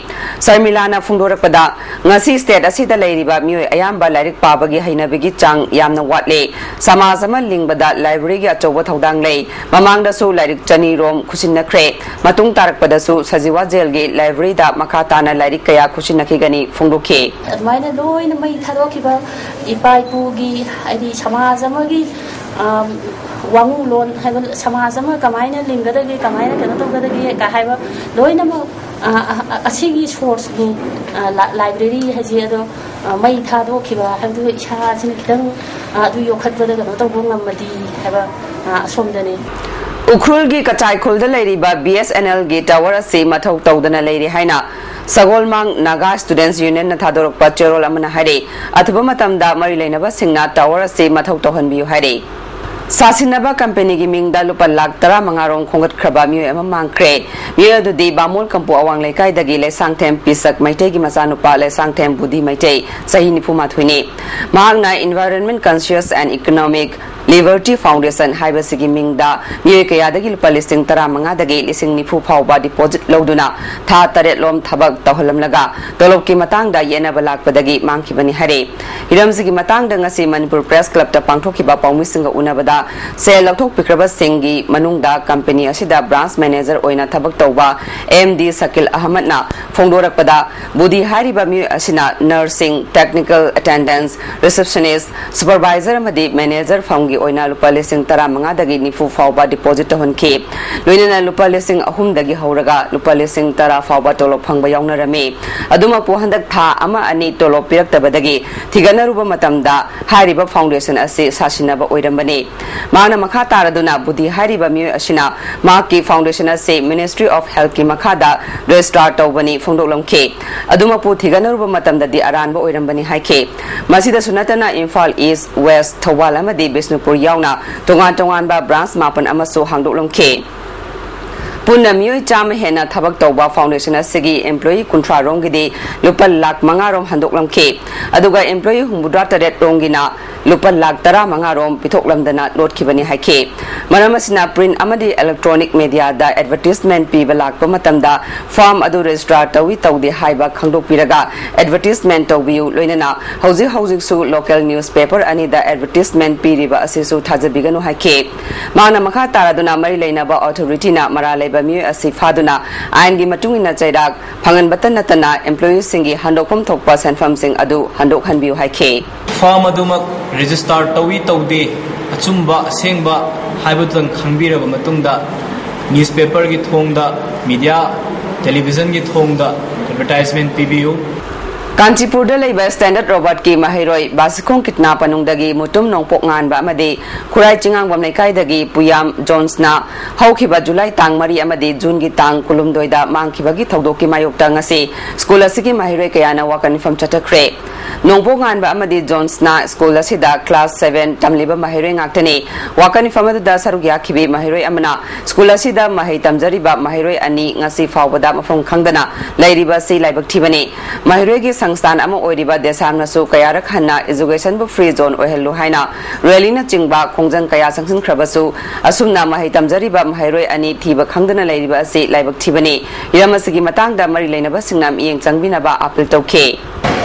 ꯁꯔꯃꯤꯂꯥꯅ ꯐꯣꯡꯗꯣꯔꯛꯄꯗ, ꯉꯁꯤ state ꯑꯁꯤꯗ ꯂꯩꯔꯤꯕ ꯃꯤꯑꯣꯏ ꯑꯌꯥꯝꯕ ꯂꯥꯏꯔꯤꯛ ꯄꯥꯕꯒꯤ ꯍꯩꯅꯕꯤꯒꯤ ꯆꯥꯡ ꯌꯥꯝꯅ ꯋꯥꯠꯂꯦ꯫ ꯁꯃꯥꯖ ꯑꯃ ꯂꯤꯡꯕꯗ libraryꯒꯤ ꯑꯆꯧꯕ ꯊꯧꯗꯥꯡ ꯂꯩ꯫ ꯃꯃꯥꯡꯗꯁꯨ ꯂꯥꯏꯔꯤꯛ ꯆꯅꯤ ꯔꯣꯝ ꯈꯨꯠꯁꯤꯟꯅꯈ꯭ꯔꯦ꯫ ꯃꯇꯨꯡ ꯇꯥꯔꯛꯄꯗꯁꯨ ꯁꯖꯤꯋꯥ jailꯒꯤ libraryꯗ ꯃꯈꯥ ꯇꯥꯅ ꯂꯥꯏꯔꯤꯛ ꯀꯌꯥ ꯈꯨꯠꯁꯤꯟꯅꯈꯤꯒꯅꯤ ꯐꯣꯡꯗꯣꯛꯈꯤ꯫ ꯑꯗꯨꯃꯥꯏꯅ ꯂꯣꯏꯅ ꯃꯩ ꯊꯥꯗꯣꯛꯈꯤꯕ ꯏꯄꯥ ꯏꯄꯨꯒꯤ, ꯍꯥꯏꯗꯤ ꯁꯃꯥꯖ ꯑꯃꯒꯤ, ꯑꯝ, ꯋꯥꯉꯨꯂꯣꯟ ꯍꯥꯏꯕ, ꯁꯃꯥꯖ ꯑꯃ ꯀꯃꯥꯏꯅ ꯂꯤꯡꯒꯗꯒꯦ, ꯀꯃꯥꯏꯅ ꯀꯩꯅꯣ ꯇꯧꯒꯗꯒꯦ ꯀ ꯍꯥꯏꯕ ꯂꯣꯏꯅꯃꯛ, ꯑ, ꯑ, ꯑ, ꯑꯁꯤꯒꯤ sourceꯅꯤ, ꯑ, ꯂꯥ-, library ꯍꯥꯏꯁꯦ꯫ ꯑꯗꯣ, ꯑ, ꯃꯩ ꯊꯥꯗꯣꯛꯈꯤꯕ ꯍꯥꯏꯕꯗꯨ ꯏꯁꯥꯁꯤꯅ ꯈꯤꯇꯪ, ꯑ, ꯑꯗꯨ ꯌꯣꯛꯈꯠꯄꯗ ꯀꯩꯅꯣ ꯇꯧꯕ ꯉꯝꯃꯗꯤ ꯍꯥꯏꯕ, ꯑ, ꯑꯁꯣꯝꯗꯅꯤ꯫ ꯎꯈ꯭ꯔꯨꯜꯒꯤ ꯀꯆꯥꯏꯈꯨꯜꯗ ꯂꯩꯔꯤꯕ BSNLꯒꯤ tower ꯑꯁꯤ ꯃꯊꯧ ꯇꯧꯗꯅ ꯂꯩꯔꯤ ꯍꯥꯏꯅ ꯁꯒꯣꯜꯃꯥꯡ Naga Students Unionꯅ ꯊꯥꯗꯣꯔꯛꯄ ꯆꯦꯔꯣꯜ ꯑꯃꯅ ꯍꯥꯏꯔꯤ꯫ ꯑꯊꯨꯕ ꯃꯇꯝꯗ ꯃꯔꯤ ꯂꯩꯅꯕꯁꯤꯡꯅ tower ꯑꯁꯤ ꯃꯊꯧ ꯇꯧꯍꯟꯕꯤꯌꯨ ꯍꯥꯏꯔꯤ꯫ ꯁꯥꯁꯤꯟꯅꯕ companyꯒꯤ ꯃꯤꯡꯗ ꯂꯨꯄꯥ ꯂꯥꯈ ꯇꯔꯥꯃꯉꯥ ꯔꯣꯝ ꯈꯣꯝꯒꯠꯈ꯭ꯔꯕ ꯃꯤꯑꯣꯏ ꯑꯃ ꯃꯥꯡꯈ꯭ꯔꯦ꯫ ꯃꯤꯑꯣꯏ ꯑꯗꯨꯗꯤ ꯕꯥꯃꯣꯜ ꯀꯝꯄꯨ ꯑꯋꯥꯡ ꯂꯩꯀꯥꯏꯗꯒꯤ ꯂꯩꯁꯥꯡꯊꯦꯝ ꯄꯤꯁꯛ ꯃꯩꯇꯩꯒꯤ ꯃꯆꯥꯅꯨꯄꯥ ꯂꯩꯁꯥꯡꯊꯦꯝ ꯕꯨꯙꯤ ꯃꯩꯇꯩ, ꯆꯍꯤ ꯅꯤꯐꯨ ꯃꯥꯊꯣꯏꯅꯤ꯫ ꯃꯍꯥꯛꯅ environment conscious and economic Liberty Foundation ꯍꯥꯏꯕꯁꯤꯒꯤ ꯃꯤꯡꯗ ꯃꯤꯑꯣꯏ ꯀꯌꯥꯗꯒꯤ ꯂꯨꯄꯥ ꯂꯤꯁꯤꯡ ꯇꯔꯥꯃꯉꯥꯗꯒꯤ ꯂꯤꯁꯤꯡ ꯅꯤꯐꯨ ꯐꯥꯎꯕ deposit ꯂꯧꯗꯨꯅ ꯊꯥ ꯇꯔꯦꯠꯂꯣꯝ ꯊꯕꯛ ꯇꯧꯍꯜꯂꯝꯂꯒ ꯇꯣꯂꯣꯞꯀꯤ ꯃꯇꯥꯡꯗ ꯌꯦꯠꯅꯕ ꯂꯥꯛꯄꯗꯒꯤ ꯃꯥꯡꯈꯤꯕꯅꯤ ꯍꯥꯏꯔꯦ꯫ ꯍꯤꯔꯝꯁꯤꯒꯤ ꯃꯇꯥꯡꯗ ꯉꯁꯤ ꯃꯅꯤꯄꯨꯔ Press Clubꯇ ꯄꯥꯡꯊꯣꯛꯈꯤꯕ ꯄꯥꯎꯃꯤꯁꯤꯡꯒ ꯎꯅꯕꯗ ꯁꯦꯜ ꯂꯧꯊꯣꯛꯄꯤꯈ꯭ꯔꯕꯁꯤꯡꯒꯤ ꯃꯅꯨꯡꯗ company ꯑꯁꯤꯗ branch manager ꯑꯣꯏꯅ ꯊꯕꯛ ꯇꯧꯕ M D ꯁꯀꯤꯜ ꯑꯍꯃꯗꯅ ꯐꯣꯡꯗꯣꯔꯛꯄꯗ, ꯕꯨꯙꯤ ꯍꯥꯏꯔꯤꯕ ꯃꯤꯑꯣꯏ ꯑꯁꯤꯅ nursing, technical attendance, receptionist, supervisor ꯑꯃꯗꯤ manager ꯐꯝꯒꯤ ꯑꯣꯏꯅ ꯂꯨꯄꯥ ꯂꯤꯁꯤꯡ ꯇꯔꯥꯃꯉꯥꯗꯒꯤ ꯅꯤꯐꯨ ꯐꯥꯎꯕ deposit ꯇꯧꯍꯟꯈꯤ꯫ ꯂꯣꯏꯅꯅ ꯂꯨꯄꯥ ꯂꯤꯁꯤꯡ ꯑꯍꯨꯝꯗꯒꯤ ꯍꯧꯔꯒ ꯂꯨꯄꯥ ꯂꯤꯁꯤꯡ ꯇꯔꯥ ꯐꯥꯎꯕ ꯇꯣꯂꯣꯞ ꯐꯪꯕ ꯌꯥꯎꯅꯔꯝꯃꯤ꯫ ꯑꯗꯨꯃꯛꯄꯨ ꯍꯟꯗꯛ ꯊꯥ ꯑꯃ ꯑꯅꯤ ꯇꯣꯂꯣꯞ ꯄꯤꯔꯛꯇꯕꯗꯒꯤ ꯊꯤꯒꯠꯅꯔꯨꯕ ꯃꯇꯝꯗ ꯍꯥꯏꯔꯤꯕ foundation ꯑꯁꯤ ꯁꯥꯁꯤꯟꯅꯕ ꯑꯣꯏꯔꯝꯕꯅꯤ꯫ ꯃꯍꯥꯛꯅ ꯃꯈꯥ ꯇꯥꯔꯗꯨꯅ ꯕꯨꯙꯤ ꯍꯥꯏꯔꯤꯕ ꯃꯤꯑꯣꯏ ꯑꯁꯤꯅ ꯃꯍꯥꯛꯀꯤ foundation ꯑꯁꯤ Ministry of Healthꯀꯤ ꯃꯈꯥꯗ register ꯇꯧꯕꯅꯤ ꯐꯣꯡꯗꯣꯛꯂꯝꯈꯤ꯫ ꯑꯗꯨꯃꯛꯄꯨ ꯊꯤꯒꯠꯅꯔꯨꯕ ꯃꯇꯝꯗꯗꯤ ꯑꯔꯥꯟꯕ ꯑꯣꯏꯔꯝꯕꯅꯤ ꯍꯥꯏꯈꯤ꯫ ꯃꯁꯤꯗꯁꯨ ꯅꯠꯇꯅ ꯏꯝꯐꯥꯜ East, West, ꯊꯧꯕꯥꯜ ꯑꯃꯗꯤ ꯕꯤꯁꯅꯨꯄꯨꯔ ꯌꯥꯎꯅ ꯇꯣꯉꯥꯟ ꯇꯣꯉꯥꯟꯕ branch ꯃꯥꯄꯟ ꯑꯃꯁꯨ ꯍꯥꯡꯗꯣꯛꯂꯝꯈꯤ꯫ ꯄꯨꯟꯅ ꯃꯤꯑꯣꯏ ꯆꯥꯝꯃ ꯍꯦꯟꯅ ꯊꯕꯛ ꯇꯧꯕ foundation ꯑꯁꯤꯒꯤ employee ꯀꯨꯟꯊ꯭ꯔꯥ ꯔꯣꯝꯒꯤꯗꯤ ꯂꯨꯄꯥ ꯂꯥꯈ ꯃꯉꯥ ꯔꯣꯝ ꯍꯟꯗꯣꯛꯂꯝꯈꯤ꯫ ꯑꯗꯨꯒ employee ꯍꯨꯝꯐꯨꯇꯔꯥ ꯇꯔꯦꯠ ꯔꯣꯝꯒꯤꯅ ꯂꯨꯄꯥ ꯂꯥꯈ ꯇꯔꯥꯃꯉꯥ ꯔꯣꯝ ꯄꯤꯊꯣꯛꯂꯝꯗꯅ ꯂꯣꯠꯈꯤꯕꯅꯤ ꯍꯥꯏꯈꯤ꯫ ꯃꯔꯝ ꯑꯁꯤꯅ print ꯑꯃꯗꯤ electronic mediaꯗ advertisement ꯄꯤꯕ ꯂꯥꯛꯄ ꯃꯇꯝꯗ firm ꯑꯗꯨ register ꯇꯧꯏ ꯇꯧꯗꯦ ꯍꯥꯏꯕ ꯈꯪꯗꯣꯛꯄꯤꯔꯒ advertisement ꯇꯧꯕꯤꯌꯨ꯫ ꯂꯣꯏꯅꯅ ꯍꯧꯖꯤꯛ ꯍꯧꯖꯤꯛꯁꯨ local newspaper ꯑꯅꯤꯗ advertisement ꯄꯤꯔꯤꯕ ꯑꯁꯤꯁꯨ ꯊꯥꯖꯕꯤꯒꯅꯨ ꯍꯥꯏꯈꯤ꯫ ꯃꯍꯥꯛꯅ ꯃꯈꯥ ꯇꯥꯔꯗꯨꯅ ꯃꯔꯤ ꯂꯩꯅꯕ authorityꯅ ꯃꯔꯥꯜ ꯂꯩꯕ ꯃꯤꯑꯣꯏ ꯑꯁꯤ ꯐꯥꯗꯨꯅ ꯑꯥꯏꯟꯒꯤ ꯃꯇꯨꯡ ꯏꯟꯅ ꯆꯩꯔꯥꯛ ꯐꯪꯍꯟꯕꯇ ꯅꯠꯇꯅ employeeꯁꯤꯡꯒꯤ ꯍꯟꯗꯣꯛꯐꯝ ꯊꯣꯛꯄ ꯁꯦꯟꯐꯝꯁꯤꯡ ꯑꯗꯨ ꯍꯟꯗꯣꯛꯍꯟꯕꯤꯌꯨ ꯍꯥꯏꯈꯤ꯫ Firm ꯑꯗꯨꯃꯛ register ꯇꯧꯏ ꯇꯧꯗꯦ, ꯑꯆꯨꯝꯕ ꯑꯁꯦꯡꯕ ꯍꯥꯏꯕꯗꯨꯗꯪ ꯈꯪꯕꯤꯔꯕ ꯃꯇꯨꯡꯗ newspaperꯒꯤ ꯊꯣꯡꯗ, media, televisionꯒꯤ ꯊꯣꯡꯗ advertisement ꯄꯤꯕꯤꯌꯨ꯫ ꯀꯥꯟꯆꯤꯄꯨꯔꯗ ꯂꯩꯕ Standard Robertꯀꯤ ꯃꯍꯩꯔꯣꯏ ꯕꯥꯁꯤꯈꯣꯡ ꯀꯤꯠꯅꯥ ꯄꯅꯨꯡꯗꯒꯤ ꯃꯨꯇꯨꯝ ꯅꯣꯡꯄꯣꯛ ꯉꯥꯟꯕ ꯑꯃꯗꯤ ꯈꯨꯔꯥꯏ ꯆꯤꯉꯥꯡꯕꯝ ꯂꯩꯀꯥꯏꯗꯒꯤ ꯄꯨꯌꯥꯝ ꯖꯣꯟꯁꯅ ꯍꯧꯈꯤꯕ ꯖꯨꯂꯥꯏ ꯇꯥꯡ ꯃꯔꯤ ꯑꯃꯗꯤ ꯖꯨꯟꯒꯤ ꯇꯥꯡ ꯀꯨꯟꯍꯨꯝꯗꯣꯏꯗ ꯃꯥꯡꯈꯤꯕꯒꯤ ꯊꯧꯗꯣꯛꯀꯤ ꯃꯥꯌꯣꯛꯇ ꯉꯁꯤ ꯁ꯭ꯀꯨꯜ ꯑꯁꯤꯒꯤ ꯃꯍꯩꯔꯣꯏ ꯀꯌꯥꯅ ꯋꯥꯀꯠ ꯃꯤꯐꯝ ꯆꯠꯊꯈ꯭ꯔꯦ꯫ ꯅꯣꯡꯄꯣꯛ ꯉꯥꯟꯕ ꯑꯃꯗꯤ ꯖꯣꯟꯁꯅ ꯁ꯭ꯀꯨꯜ ꯑꯁꯤꯗ class seven ꯇꯝꯂꯤꯕ ꯃꯍꯩꯔꯣꯏ ꯉꯥꯛꯇꯅꯤ꯫ ꯋꯥꯀꯠ ꯃꯤꯐꯝ ꯑꯗꯨꯗ ꯁꯔꯨꯛ ꯌꯥꯈꯤꯕꯤ ꯃꯍꯩꯔꯣꯏ ꯑꯃꯅ ꯁ꯭ꯀꯨꯜ ꯑꯁꯤꯗ ꯃꯍꯩ ꯇꯝꯖꯔꯤꯕ ꯃꯍꯩꯔꯣꯏ ꯑꯅꯤ ꯉꯁꯤ ꯐꯥꯎꯕꯗ ꯃꯐꯝ ꯈꯪꯗꯅ ꯂꯩꯔꯤꯕ ꯑꯁꯤ ꯂꯥꯏꯕꯛ ꯊꯤꯕꯅꯤ꯫ ꯃꯍꯩꯔꯣꯏꯒꯤ ꯁꯪꯁꯊꯥꯟ ꯑꯃ ꯑꯣꯏꯔꯤꯕ ꯗꯦꯁꯥꯝꯅꯁꯨ ꯀꯌꯥꯔꯛ ꯍꯟꯅ ꯏꯖꯨꯀꯦꯁꯟꯕꯨ ꯐ꯭ꯔꯤ ꯖꯣꯟ ꯑꯣꯏꯍꯜꯂꯨ ꯍꯥꯏꯅ ꯔꯦꯂꯤꯅꯆꯤꯡꯕ ꯈꯣꯡꯖꯪ ꯀꯌꯥ ꯆꯪꯁꯤꯟꯈ꯭ꯔꯕꯁꯨ, ꯑꯁꯨꯝꯅ ꯃꯍꯩ ꯇꯝꯖꯔꯤꯕ ꯃꯍꯩꯔꯣꯏ ꯑꯅꯤ ꯊꯤꯕ ꯈꯪꯗꯅ ꯂꯩꯔꯤꯕ ꯑꯁꯤ ꯂꯥꯏꯕꯛ ꯊꯤꯕꯅꯤ꯫ ꯍꯤꯔꯝ ꯑꯁꯤꯒꯤ ꯃꯇꯥꯡꯗ ꯃꯔꯤ ꯂꯩꯅꯕꯁꯤꯡꯅ ꯃꯤꯠꯌꯦꯡ ꯆꯪꯕꯤꯅꯕ ꯑꯥꯄꯤꯜ ꯇꯧꯈꯤ꯫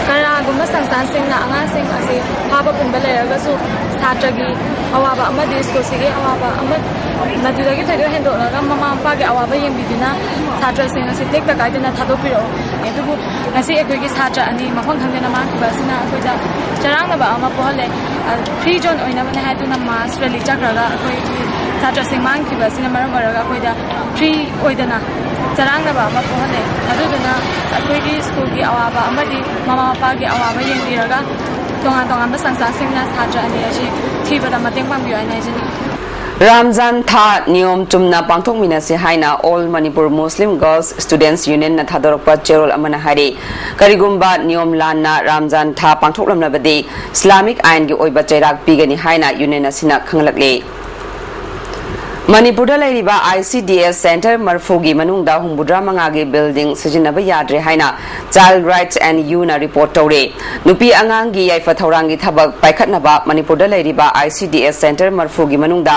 ꯀꯅꯥꯒꯨꯝꯕ ꯁꯪꯁꯊꯥꯟꯁꯤꯡꯅ ꯑꯉꯥꯡꯁꯤꯡ ꯑꯁꯤ ꯐꯥꯕ ꯄꯨꯟꯕ ꯂꯩꯔꯒꯁꯨ, ꯁꯥꯇ꯭ꯔꯒꯤ ꯑꯋꯥꯕ ꯑꯃꯗꯤ ꯁ꯭ꯀꯨꯜꯁꯤꯒꯤ ꯑꯋꯥꯕ ꯑꯃ, ꯃꯗꯨꯗꯒꯤ ꯊꯣꯏꯗꯣꯛ ꯍꯦꯟꯗꯣꯛꯂꯒ ꯃꯃꯥ ꯃꯄꯥꯒꯤ ꯑꯋꯥꯕ ꯌꯦꯡꯕꯤꯗꯨꯅ ꯁꯥꯇ꯭ꯔꯁꯤꯡ ꯑꯁꯤ ꯇꯦꯛꯇ ꯀꯥꯏꯗꯅ ꯊꯥꯗꯣꯛꯄꯤꯔꯛꯑꯣ꯫ ꯑꯗꯨꯕꯨ ꯉꯁꯤ ꯑꯩꯈꯣꯏꯒꯤ ꯁꯥꯇ꯭ꯔ ꯑꯅꯤ ꯃꯐꯝ ꯈꯪꯗꯅ ꯃꯥꯡꯈꯤꯕ ꯑꯁꯤꯅ ꯑꯩꯈꯣꯏꯗ ꯆꯔꯥꯡꯅꯕ ꯑꯃ ꯄꯣꯛꯍꯜꯂꯦ꯫ ꯐ꯭ꯔꯤ ꯖꯣꯟ ꯑꯣꯏꯅꯕꯅꯦ ꯍꯥꯏꯗꯨꯅ ꯃꯥꯁ ꯔꯦꯂꯤ ꯆꯠꯈ꯭ꯔꯒ ꯑꯩꯈꯣꯏꯒꯤ ꯁꯥꯇ꯭ꯔꯁꯤꯡ ꯃꯥꯡꯈꯤꯕ ꯑꯁꯤꯅ ꯃꯔꯝ ꯑꯣꯏꯔꯒ ꯑꯩꯈꯣꯏꯗ ꯐ꯭ꯔꯤ ꯑꯣꯏꯗꯅ ꯆꯔꯥꯡꯅꯕ ꯑꯃ ꯄꯣꯛꯍꯜꯂꯦ꯫ ꯑꯗꯨꯗꯨꯅ ꯑꯩꯈꯣꯏꯒꯤ ꯁ꯭ꯀꯨꯜꯒꯤ ꯑꯋꯥꯕ ꯑꯃꯗꯤ ꯃꯃꯥ ꯃꯄꯥꯒꯤ ꯑꯋꯥꯕ ꯌꯦꯡꯕꯤꯔꯒ ꯇꯣꯉꯥꯟ ꯇꯣꯉꯥꯟꯕ ꯁꯪꯁꯊꯥꯟꯁꯤꯡꯅ ꯁꯥꯇ꯭ꯔ ꯑꯅꯤ ꯑꯁꯤ ꯊꯤꯕꯗ ꯃꯇꯦꯡ ꯄꯥꯡꯕꯤꯌꯨ ꯍꯥꯏꯅ ꯍꯥꯏꯖꯅꯤꯡꯏ꯫ ꯔꯥꯝꯖꯥꯟ ꯊꯥ ꯅꯤꯌꯣꯝ ꯆꯨꯝꯅ ꯄꯥꯡꯊꯣꯛꯃꯤꯟꯅꯁꯤ ꯍꯥꯏꯅ All Manipur Muslim Girls Students Unionꯅ ꯊꯥꯗꯣꯔꯛꯄ ꯆꯦꯔꯣꯜ ꯑꯃꯅ ꯍꯥꯏꯔꯤ꯫ ꯀꯔꯤꯒꯨꯝꯕ ꯅꯤꯌꯣꯝ ꯂꯥꯟꯅ ꯔꯥꯝꯖꯥꯟ ꯊꯥ ꯄꯥꯡꯊꯣꯛꯂꯝꯂꯕꯗꯤ ꯏꯁꯂꯥꯃꯤꯛ ꯑꯥꯏꯟꯒꯤ ꯑꯣꯏꯕ ꯆꯩꯔꯥꯛ ꯄꯤꯒꯅꯤ ꯍꯥꯏꯅ ꯌꯨꯅꯤꯌꯟ ꯑꯁꯤꯅ ꯈꯪꯂꯛꯂꯤ꯫ ꯃꯅꯤꯄꯨꯔꯗ ꯂꯩꯔꯤꯕ ICDS center ꯃꯔꯐꯨꯒꯤ ꯃꯅꯨꯡꯗ ꯍꯨꯝꯐꯨꯇꯔꯥ ꯃꯉꯥꯒꯤ building ꯁꯤꯖꯤꯟꯅꯕ ꯌꯥꯗ꯭ꯔꯦ ꯍꯥꯏꯅ Child Rights and Youthꯅ report ꯇꯧꯔꯦ꯫ ꯅꯨꯄꯤ ꯑꯉꯥꯡꯒꯤ ꯌꯥꯏꯐ ꯊꯧꯔꯥꯡꯒꯤ ꯊꯕꯛ ꯄꯥꯏꯈꯠꯅꯕ ꯃꯅꯤꯄꯨꯔꯗ ꯂꯩꯔꯤꯕ ICDS center ꯃꯔꯐꯨꯒꯤ ꯃꯅꯨꯡꯗ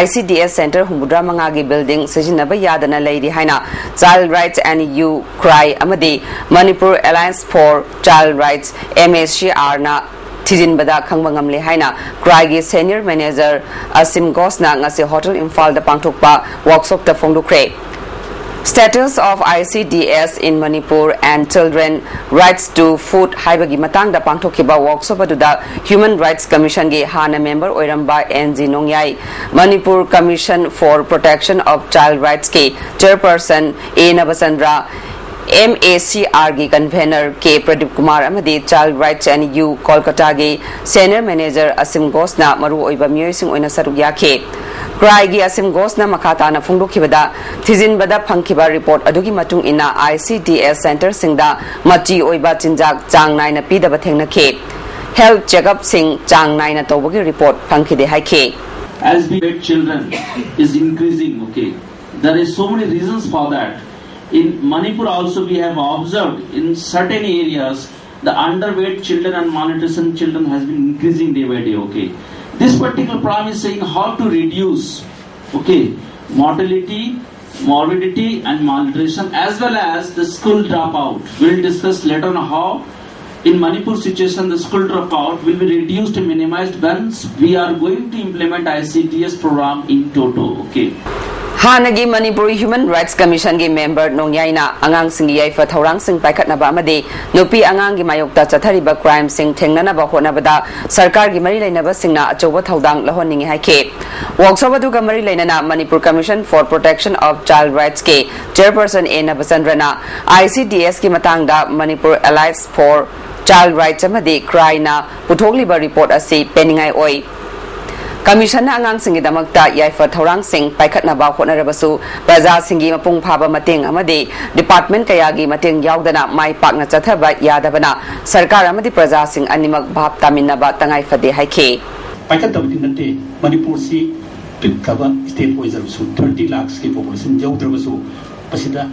ICDS center ꯍꯨꯝꯐꯨꯇꯔꯥ ꯃꯉꯥꯒꯤ building ꯁꯤꯖꯤꯟꯅꯕ ꯌꯥꯗꯅ ꯂꯩꯔꯤ ꯍꯥꯏꯅ Child Rights and Youth, CRIE ꯑꯃꯗꯤ Manipur Alliance for Child Rights, MACRꯅ ꯊꯤꯖꯤꯟꯕꯗ ꯈꯪꯕ ꯉꯝꯂꯦ ꯍꯥꯏꯅ CRIEꯒꯤ senior manager ꯑꯁꯤꯝ ꯘꯣꯁꯅ ꯉꯁꯤ ꯍꯣꯇꯦꯜ ꯏꯝꯐꯥꯜꯗ ꯄꯥꯡꯊꯣꯛꯄ workshopꯇ ꯐꯣꯡꯗꯣꯛꯈ꯭ꯔꯦ꯫ Status of ICDS in Manipur and Children Rights to Food ꯍꯥꯏꯕꯒꯤ ꯃꯇꯥꯡꯗ ꯄꯥꯡꯊꯣꯛꯈꯤꯕ workshop ꯑꯗꯨꯗ Human Rights Commissionꯒꯤ ꯍꯥꯟꯅ member ꯑꯣꯏꯔꯝꯕ N G ꯅꯣꯡꯌꯥꯏ, Manipur Commission for Protection of Child Rightsꯀꯤ chairperson A Nabachandra, MACRꯒꯤ convener K Pradeep Kumar ꯑꯃꯗꯤ Child Rights and Youth ꯀꯣꯜꯀꯇꯥꯒꯤ senior manager ꯑꯁꯤꯝ ꯘꯣꯁꯅ ꯃꯔꯨꯑꯣꯏꯕ ꯃꯤꯑꯣꯏꯁꯤꯡ ꯑꯣꯏꯅ ꯁꯔꯨꯛ ꯌꯥꯈꯤ꯫ CRIEꯒꯤ ꯑꯁꯤꯝ ꯘꯣꯁꯅ ꯃꯈꯥ ꯇꯥꯅ ꯐꯣꯡꯗꯣꯛꯈꯤꯕꯗ, ꯊꯤꯖꯤꯟꯕꯗ ꯐꯪꯈꯤꯕ report ꯑꯗꯨꯒꯤ ꯃꯇꯨꯡ ꯏꯟꯅ ICDS centreꯁꯤꯡꯗ ꯃꯆꯤ ꯑꯣꯏꯕ ꯆꯤꯟꯖꯥꯛ ꯆꯥꯡ ꯅꯥꯏꯅ ꯄꯤꯗꯕ ꯊꯦꯡꯅꯈꯤ꯫ Health checkupꯁꯤꯡ ꯆꯥꯡ ꯅꯥꯏꯅ ꯇꯧꯕꯒꯤ report ꯐꯪꯈꯤꯗꯦ ꯍꯥꯏꯈꯤ꯫ As we get children is increasing, okay. There is so many reasons for that. In Manipur also we have observed in certain areas The underweight children and malnutrition children has been increasing day by day. Okay, this particular program is saying how to reduce, okay, mortality, morbidity, and malnutrition, as well as the school dropout. We'll discuss later on how in Manipur situation the school dropout will be reduced and minimized once we are going to implement I C D S program in toto. Okay. ꯍꯥꯟꯅꯒꯤ Manipur human rights ꯀꯃꯤꯁꯟꯒꯤ member ꯅꯣꯡꯌꯥꯏꯅ ꯑꯉꯥꯡꯁꯤꯡꯒꯤ ꯌꯥꯏꯐ ꯊꯧꯔꯥꯡꯁꯤꯡ ꯄꯥꯏꯈꯠꯅꯕ ꯑꯃꯗꯤ ꯅꯨꯄꯤ ꯑꯉꯥꯡꯒꯤ ꯃꯥꯌꯣꯛꯇ ꯆꯠꯊꯔꯤꯕ ꯀ꯭ꯔꯥꯏꯝꯁꯤꯡ ꯊꯦꯡꯅꯅꯕ ꯍꯣꯠꯅꯕꯗ ꯁꯔꯀꯥꯔꯒꯤ ꯃꯔꯤ ꯂꯩꯅꯕꯁꯤꯡꯅ ꯑꯆꯧꯕ ꯊꯧꯗꯥꯡ ꯂꯧꯍꯟꯅꯤꯡꯏ ꯍꯥꯏꯈꯤ꯫ ꯋꯥꯛꯁꯣꯞ ꯑꯗꯨꯒ ꯃꯔꯤ ꯂꯩꯅꯅ Manipur commission for protection of child ꯔꯥꯏꯠꯁꯀꯤ ꯆꯦꯌꯔꯄꯔꯁꯟ ꯑꯦ ꯅꯕꯆꯟꯗ꯭ꯔꯅ I C D S ꯀꯤ ꯃꯇꯥꯡꯗ Manipur alliance for child rights ꯑꯃꯗꯤ ꯀ꯭ꯔꯥꯏꯅ ꯄꯨꯊꯣꯛꯂꯤꯕ ꯔꯤꯄꯣꯔꯠ ꯑꯁꯤ ꯄꯦꯟꯅꯤꯡꯉꯥꯏ ꯑꯣꯏ꯫ ꯀꯃꯤꯁꯟꯅ ꯑꯉꯥꯡꯁꯤꯡꯒꯤꯗꯃꯛꯇ ꯌꯥꯏꯐ ꯊꯧꯔꯥꯡꯁꯤꯡ ꯄꯥꯏꯈꯠꯅꯕ ꯍꯣꯠꯅꯔꯕꯁꯨ ꯄ꯭ꯔꯖꯥꯁꯤꯡꯒꯤ ꯃꯄꯨꯡ ꯐꯥꯕ ꯃꯇꯦꯡ ꯑꯃꯗꯤ ꯗꯤꯄꯥꯔꯠꯃꯦꯟ ꯀꯌꯥꯒꯤ ꯃꯇꯦꯡ ꯌꯥꯎꯗꯅ ꯃꯥꯏ ꯄꯥꯛꯅ ꯆꯠꯊꯕ ꯌꯥꯗꯕꯅ ꯁꯔꯀꯥꯔ ꯑꯃꯗꯤ ꯄ꯭ꯔꯖꯥꯁꯤꯡ ꯑꯅꯤꯃꯛ ꯚꯥꯞ ꯇꯥꯃꯤꯟꯅꯕ ꯇꯉꯥꯏ ꯐꯗꯦ ꯍꯥꯏꯈꯤ꯫ ꯄꯥꯏꯈꯠꯇꯕꯗꯤ ꯅꯠꯇꯦ꯫ ꯃꯅꯤꯄꯨꯔꯁꯤ ꯄꯤꯛꯈ꯭ꯔꯕ ꯁ꯭ꯇꯦꯠ ꯑꯣꯏꯖꯔꯕꯁꯨ, ꯊꯥꯔꯇꯤ ꯂꯥꯛꯁꯀꯤ ꯄꯣꯄꯨꯂꯦꯁꯟ ꯌꯧꯗ꯭ꯔꯕꯁꯨ, ꯃꯁꯤꯗ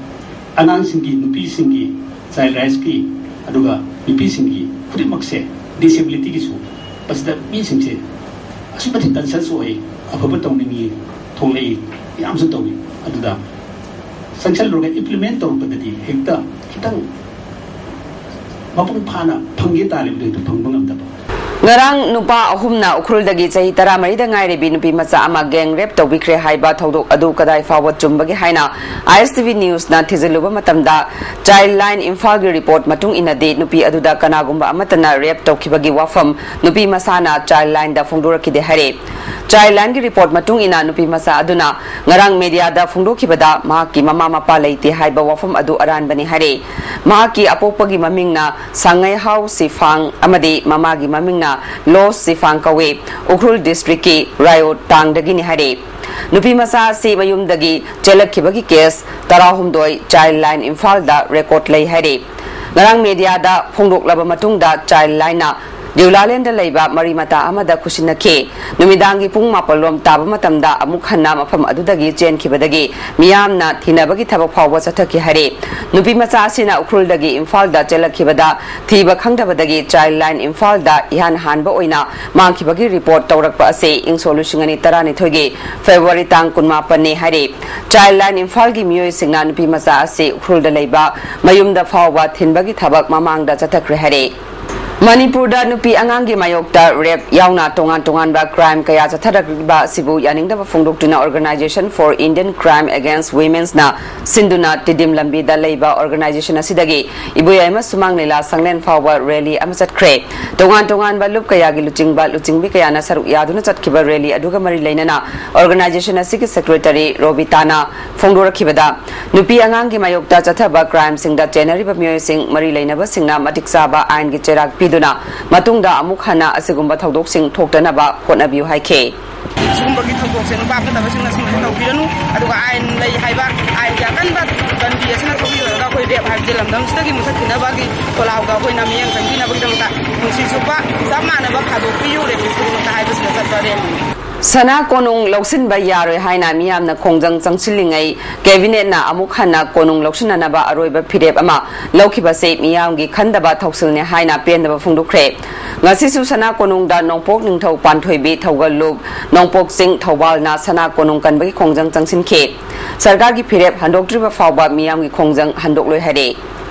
ꯑꯉꯥꯡꯁꯤꯡꯒꯤ, ꯅꯨꯄꯤꯁꯤꯡꯒꯤ, ꯆꯥꯏꯜ ꯔꯥꯏꯠꯁꯀꯤ, ꯑꯗꯨꯒ ꯅꯨꯄꯤꯁꯤꯡꯒꯤ ꯈꯨꯗꯤꯡꯃꯛꯁꯦ, ꯗꯤꯁꯦꯕꯤꯂꯤꯇꯤꯒꯤꯁꯨ ꯃꯁꯤꯗ ꯃꯤꯁꯤꯡꯁꯦ ꯑꯁꯨꯛꯀꯤ ꯃꯇꯤꯛ ꯀꯟꯁꯤꯌꯁ ꯑꯣꯏ, ꯑꯐꯕ ꯇꯧꯅꯤꯡꯉꯤ, ꯊꯣꯛꯂꯛꯏ, ꯌꯥꯝꯁꯨ ꯇꯧꯏ꯫ ꯑꯗꯨꯗ ꯆꯪꯁꯤꯜꯂꯨꯔꯒ ꯏꯝꯄ꯭ꯂꯤꯃꯦꯟ ꯇꯧꯔꯛꯄꯗꯗꯤ ꯍꯦꯛꯇ ꯈꯤꯇꯪ ꯃꯄꯨꯡ ꯐꯥꯅ ꯐꯪꯒꯦ ꯇꯥꯔꯤꯕꯗꯨ ꯍꯦꯛꯇ ꯐꯪꯕ ꯉꯝꯗꯕ꯫ ꯉꯔꯥꯡ ꯅꯨꯄꯥ ꯑꯍꯨꯝꯅ ꯎꯈ꯭ꯔꯨꯜꯗꯒꯤ ꯆꯍꯤ ꯇꯔꯥꯃꯔꯤꯗ ꯉꯥꯏꯔꯤꯕꯤ ꯅꯨꯄꯤ ꯃꯆꯥ ꯑꯃ ꯒꯦꯡ ꯔꯦꯞ ꯇꯧꯕꯤꯈ꯭ꯔꯦ ꯍꯥꯏꯕ ꯊꯧꯗꯣꯛ ꯑꯗꯨ ꯀꯗꯥꯏ ꯐꯥꯎꯕ ꯆꯨꯝꯕꯒꯦ ꯍꯥꯏꯅ I S T V ꯅ꯭ꯌꯨꯁꯅ ꯊꯤꯖꯤꯜꯂꯨꯕ ꯃꯇꯝꯗ, ꯆꯥꯏꯜ ꯂꯥꯏꯟ ꯏꯝꯐꯥꯜꯒꯤ ꯔꯤꯄꯣꯔꯠ ꯃꯇꯨꯡ ꯏꯟꯅꯗꯤ ꯅꯨꯄꯤ ꯑꯗꯨꯗ ꯀꯅꯥꯒꯨꯝꯕ ꯑꯃꯠꯇꯅ ꯔꯦꯞ ꯇꯧꯈꯤꯕꯒꯤ ꯋꯥꯐꯝ ꯅꯨꯄꯤ ꯃꯁꯥꯅ ꯆꯥꯏꯜ ꯂꯥꯏꯟꯗ ꯐꯣꯡꯗꯣꯔꯛꯈꯤꯗꯦ ꯍꯥꯏꯔꯦ꯫ ꯆꯥꯏꯜ ꯂꯥꯏꯟꯒꯤ ꯔꯤꯄꯣꯔꯠ ꯃꯇꯨꯡ ꯏꯟꯅ ꯅꯨꯄꯤ ꯃꯆꯥ ꯑꯗꯨꯅ ꯉꯔꯥꯡ ꯃꯦꯗꯤꯌꯥꯗ ꯐꯣꯡꯗꯣꯛꯈꯤꯕꯗ ꯃꯍꯥꯛꯀꯤ ꯃꯃꯥ ꯃꯄꯥ ꯂꯩꯇꯦ ꯍꯥꯏꯕ ꯋꯥꯐꯝ ꯑꯗꯨ ꯑꯔꯥꯟꯕꯅꯤ ꯍꯥꯏꯔꯦ꯫ ꯃꯍꯥꯛꯀꯤ ꯑꯄꯣꯛꯄꯒꯤ ꯃꯃꯤꯡꯅ ꯁꯉꯩꯍꯥꯎ ꯁꯤꯐꯥꯡ ꯑꯃꯗꯤ ꯃꯃꯥꯒꯤ ꯃꯃꯤꯡꯅ ꯂꯣꯁ ꯁꯤꯐꯥꯡ ꯀꯧꯏ꯫ ꯎꯈ꯭ꯔꯨꯜ ꯗꯤꯁꯇ꯭ꯔꯤꯛꯀꯤ ꯔꯥꯏꯑꯣ ꯇꯥꯡꯗꯒꯤꯅꯤ ꯍꯥꯏꯔꯦ꯫ ꯅꯨꯄꯤ ꯃꯆꯥ ꯑꯁꯤ ꯃꯌꯨꯝꯗꯒꯤ ꯆꯦꯜꯂꯛꯈꯤꯕꯒꯤ ꯀꯦꯁ ꯇꯔꯥꯍꯨꯝꯗꯣꯏ ꯆꯥꯏꯜ ꯂꯥꯏꯟ ꯏꯝꯐꯥꯜꯗ ꯔꯦꯀꯣꯔꯗ ꯂꯩ ꯍꯥꯏꯔꯦ꯫ ꯉꯔꯥꯡ ꯃꯦꯗꯤꯌꯥꯗ ꯐꯣꯡꯗꯣꯛꯂꯕ ꯃꯇꯨꯡꯗ ꯆꯥꯏꯜ ꯂꯥꯏꯟꯅ ꯗꯤꯎꯂꯥꯂꯦꯟꯗ ꯂꯩꯕ ꯃꯔꯤ ꯃꯇꯥ ꯑꯃꯗ ꯈꯨꯠꯁꯤꯟꯅꯈꯤ꯫ ꯅꯨꯃꯤꯗꯥꯡꯒꯤ ꯄꯨꯡ ꯃꯥꯄꯜ ꯂꯣꯝ ꯇꯥꯕ ꯃꯇꯝꯗ ꯑꯃꯨꯛ ꯍꯟꯅ ꯃꯐꯝ ꯑꯗꯨꯗꯒꯤ ꯆꯦꯟꯈꯤꯕꯗꯒꯤ ꯃꯤꯌꯥꯝꯅ ꯊꯤꯅꯕꯒꯤ ꯊꯕꯛ ꯐꯥꯎꯕ ꯆꯠꯊꯈꯤ ꯍꯥꯏꯔꯤ꯫ ꯅꯨꯄꯤ ꯃꯆꯥ ꯑꯁꯤꯅ ꯎꯈ꯭ꯔꯨꯜꯗꯒꯤ ꯏꯝꯐꯥꯜꯗ ꯆꯦꯜꯂꯛꯈꯤꯕꯗ ꯊꯤꯕ ꯈꯪꯗꯕꯗꯒꯤ ꯆꯥꯏꯜ ꯂꯥꯏꯟ ꯏꯝꯐꯥꯜꯗ ꯏꯍꯥꯟ ꯍꯥꯟꯕ ꯑꯣꯏꯅ ꯃꯥꯡꯈꯤꯕꯒꯤ ꯔꯤꯄꯣꯔꯠ ꯇꯧꯔꯛꯄ ꯑꯁꯤ ꯏꯪ ꯁꯣꯛ ꯂꯤꯁꯤꯡ ꯑꯅꯤ ꯇꯔꯥꯅꯤꯊꯣꯏꯒꯤ ꯐꯦꯕ꯭ꯔꯨꯋꯥꯔꯤ ꯇꯥꯡ ꯀꯨꯟꯃꯥꯄꯟꯅꯤ ꯍꯥꯏꯔꯤ꯫ ꯆꯥꯏꯜ ꯂꯥꯏꯟ ꯏꯝꯐꯥꯜꯒꯤ ꯃꯤꯑꯣꯏꯁꯤꯡꯅ ꯅꯨꯄꯤ ꯃꯆꯥ ꯑꯁꯤ ꯎꯈ꯭ꯔꯨꯜꯗ ꯂꯩꯕ ꯃꯌꯨꯝꯗ ꯐꯥꯎꯕ ꯊꯤꯟꯕꯒꯤ ꯊꯕꯛ ꯃꯃꯥꯡꯗ ꯆꯠꯊꯈ꯭ꯔꯦ ꯍꯥꯏꯔꯤ꯫ ꯃꯅꯤꯄꯨꯔꯗ ꯅꯨꯄꯤ ꯑꯉꯥꯡꯒꯤ ꯃꯥꯌꯣꯛꯇ ꯔꯦꯞ ꯌꯥꯎꯅ ꯇꯣꯉꯥꯟ ꯇꯣꯉꯥꯟꯕ ꯀ꯭ꯔꯥꯏꯝ ꯀꯌꯥ ꯆꯠꯊꯔꯛꯂꯤꯕ ꯑꯁꯤꯕꯨ ꯌꯥꯅꯤꯡꯗꯕ ꯐꯣꯡꯗꯣꯛꯇꯨꯅ Organisation for Indian Crime Against Womenꯁꯅ ꯁꯤꯟꯗꯨꯅ ꯇꯤꯗꯤꯝ ꯂꯝꯕꯤꯗ ꯂꯩꯕ ꯑꯣꯔꯒꯅꯥꯏꯖꯦꯁꯟ ꯑꯁꯤꯗꯒꯤ ꯏꯕꯣꯌꯥꯏꯃ ꯁꯨꯃꯥꯡ ꯂꯤꯂꯥ ꯁꯪꯂꯦꯟ ꯐꯥꯎꯕ ꯔꯦꯂꯤ ꯑꯃ ꯆꯠꯈ꯭ꯔꯦ꯫ ꯇꯣꯉꯥꯟ ꯇꯣꯉꯥꯟꯕ ꯂꯨꯞ ꯀꯌꯥꯒꯤ ꯂꯨꯆꯤꯡꯕ, ꯂꯨꯆꯤꯡꯕꯤ ꯀꯌꯥꯅ ꯁꯔꯨꯛ ꯌꯥꯗꯨꯅ ꯆꯠꯈꯤꯕ ꯔꯦꯂꯤ ꯑꯗꯨꯒ ꯃꯔꯤ ꯂꯩꯅꯅ ꯑꯣꯔꯒꯅꯥꯏꯖꯦꯁꯟ ꯑꯁꯤꯒꯤ ꯁꯦꯀ꯭ꯔꯦꯇꯔꯤ ꯔꯣꯕꯤꯇꯥꯅ ꯐꯣꯡꯗꯣꯔꯛꯈꯤꯕꯗ, ꯅꯨꯄꯤ ꯑꯉꯥꯡꯒꯤ ꯃꯥꯌꯣꯛꯇ ꯆꯠꯊꯕ ꯀ꯭ꯔꯥꯏꯝꯁꯤꯡꯗ ꯆꯦꯟꯅꯔꯤꯕ ꯃꯤꯑꯣꯏꯁꯤꯡ, ꯃꯔꯤ ꯂꯩꯅꯕꯁꯤꯡꯅ ꯃꯇꯤꯛ ꯆꯥꯕ ꯑꯥꯏꯟꯒꯤ ꯆꯩꯔꯥꯛ ꯄꯤꯗꯨꯅ ꯃꯇꯨꯡꯗ ꯑꯃꯨꯛ ꯍꯟꯅ ꯑꯁꯤꯒꯨꯝꯕ ꯊꯧꯗꯣꯛꯁꯤꯡ ꯊꯣꯛꯇꯅꯕ ꯍꯣꯠꯅꯕꯤꯌꯨ ꯍꯥꯏꯈꯤ꯫ ꯁꯤꯒꯨꯝꯕꯒꯤ ꯊꯧꯗꯣꯛꯁꯦ ꯅꯨꯄꯥ ꯐꯠꯇꯕꯁꯤꯡꯅ ꯁꯨꯃꯥꯏꯅ ꯇꯧꯕꯤꯔꯅꯨ꯫ ꯑꯗꯨꯒ ꯑꯥꯏꯟ ꯂꯩ ꯍꯥꯏꯕ, ꯑꯥꯏꯟꯒꯤ ꯑꯀꯟꯕ ꯗꯟꯗꯤ ꯑꯁꯤꯅ ꯊꯣꯛꯄꯤꯔꯒ ꯑꯩꯈꯣꯏ ꯔꯦꯞ ꯍꯥꯏꯕꯁꯦ ꯂꯝꯗꯝꯁꯤꯗꯒꯤ ꯃꯨꯊꯠꯈꯤꯅꯕꯒꯤ ꯈꯣꯜꯂꯥꯎꯗ ꯑꯩꯈꯣꯏꯅ ꯃꯤꯠꯌꯦꯡ ꯆꯪꯕꯤꯅꯕꯒꯤꯗꯃꯛꯇ ꯄꯨꯟꯁꯤ ꯆꯨꯞꯄ ꯆꯞ ꯃꯥꯟꯅꯕ ꯊꯥꯗꯣꯛꯄꯤꯌꯨ ꯔꯦꯄꯤꯁ ꯈꯨꯗꯤꯡꯃꯛꯇ ꯍꯥꯏꯕꯁꯤꯗ ꯆꯠꯄ ꯔꯦꯞꯅꯤ꯫ ꯁꯅꯥ ꯀꯣꯅꯨꯡ ꯂꯧꯁꯤꯟꯕ ꯌꯥꯔꯣꯏ ꯍꯥꯏꯅ ꯃꯤꯌꯥꯝꯅ ꯈꯣꯡꯖꯪ ꯆꯪꯁꯤꯜꯂꯤꯉꯩ, ꯀꯦꯕꯤꯅꯦꯠꯅ ꯑꯃꯨꯛ ꯍꯟꯅ ꯀꯣꯅꯨꯡ ꯂꯧꯁꯤꯟꯅꯅꯕ ꯑꯔꯣꯏꯕ ꯐꯤꯔꯦꯞ ꯑꯃ ꯂꯧꯈꯤꯕꯁꯤ ꯃꯤꯌꯥꯝꯒꯤ ꯈꯟꯗꯕ ꯊꯧꯁꯤꯜꯅꯤ ꯍꯥꯏꯅ ꯄꯦꯟꯗꯕ ꯐꯣꯡꯗꯣꯛꯈ꯭ꯔꯦ꯫ ꯉꯁꯤꯁꯨ ꯁꯅꯥ ꯀꯣꯅꯨꯡꯗ ꯅꯣꯡꯄꯣꯛ ꯅꯤꯡꯊꯧ ꯄꯥꯟꯊꯣꯏꯕꯤ ꯊꯧꯒꯜꯂꯨꯞ ꯅꯣꯡꯄꯣꯛ ꯆꯤꯡ ꯊꯧꯕꯥꯜꯅ ꯁꯅꯥ ꯀꯣꯅꯨꯡ ꯀꯟꯕꯒꯤ ꯈꯣꯡꯖꯪ ꯆꯪꯁꯤꯟꯈꯤ꯫ ꯁꯔꯀꯥꯔꯒꯤ ꯐꯤꯔꯦꯞ ꯍꯟꯗꯣꯛꯇ꯭ꯔꯤꯕ ꯐꯥꯎꯕ ꯃꯤꯌꯥꯝꯒꯤ ꯈꯣꯡꯖꯪ ꯍꯟꯗꯣꯛꯂꯣꯏ ꯍꯥꯏꯔꯦ꯫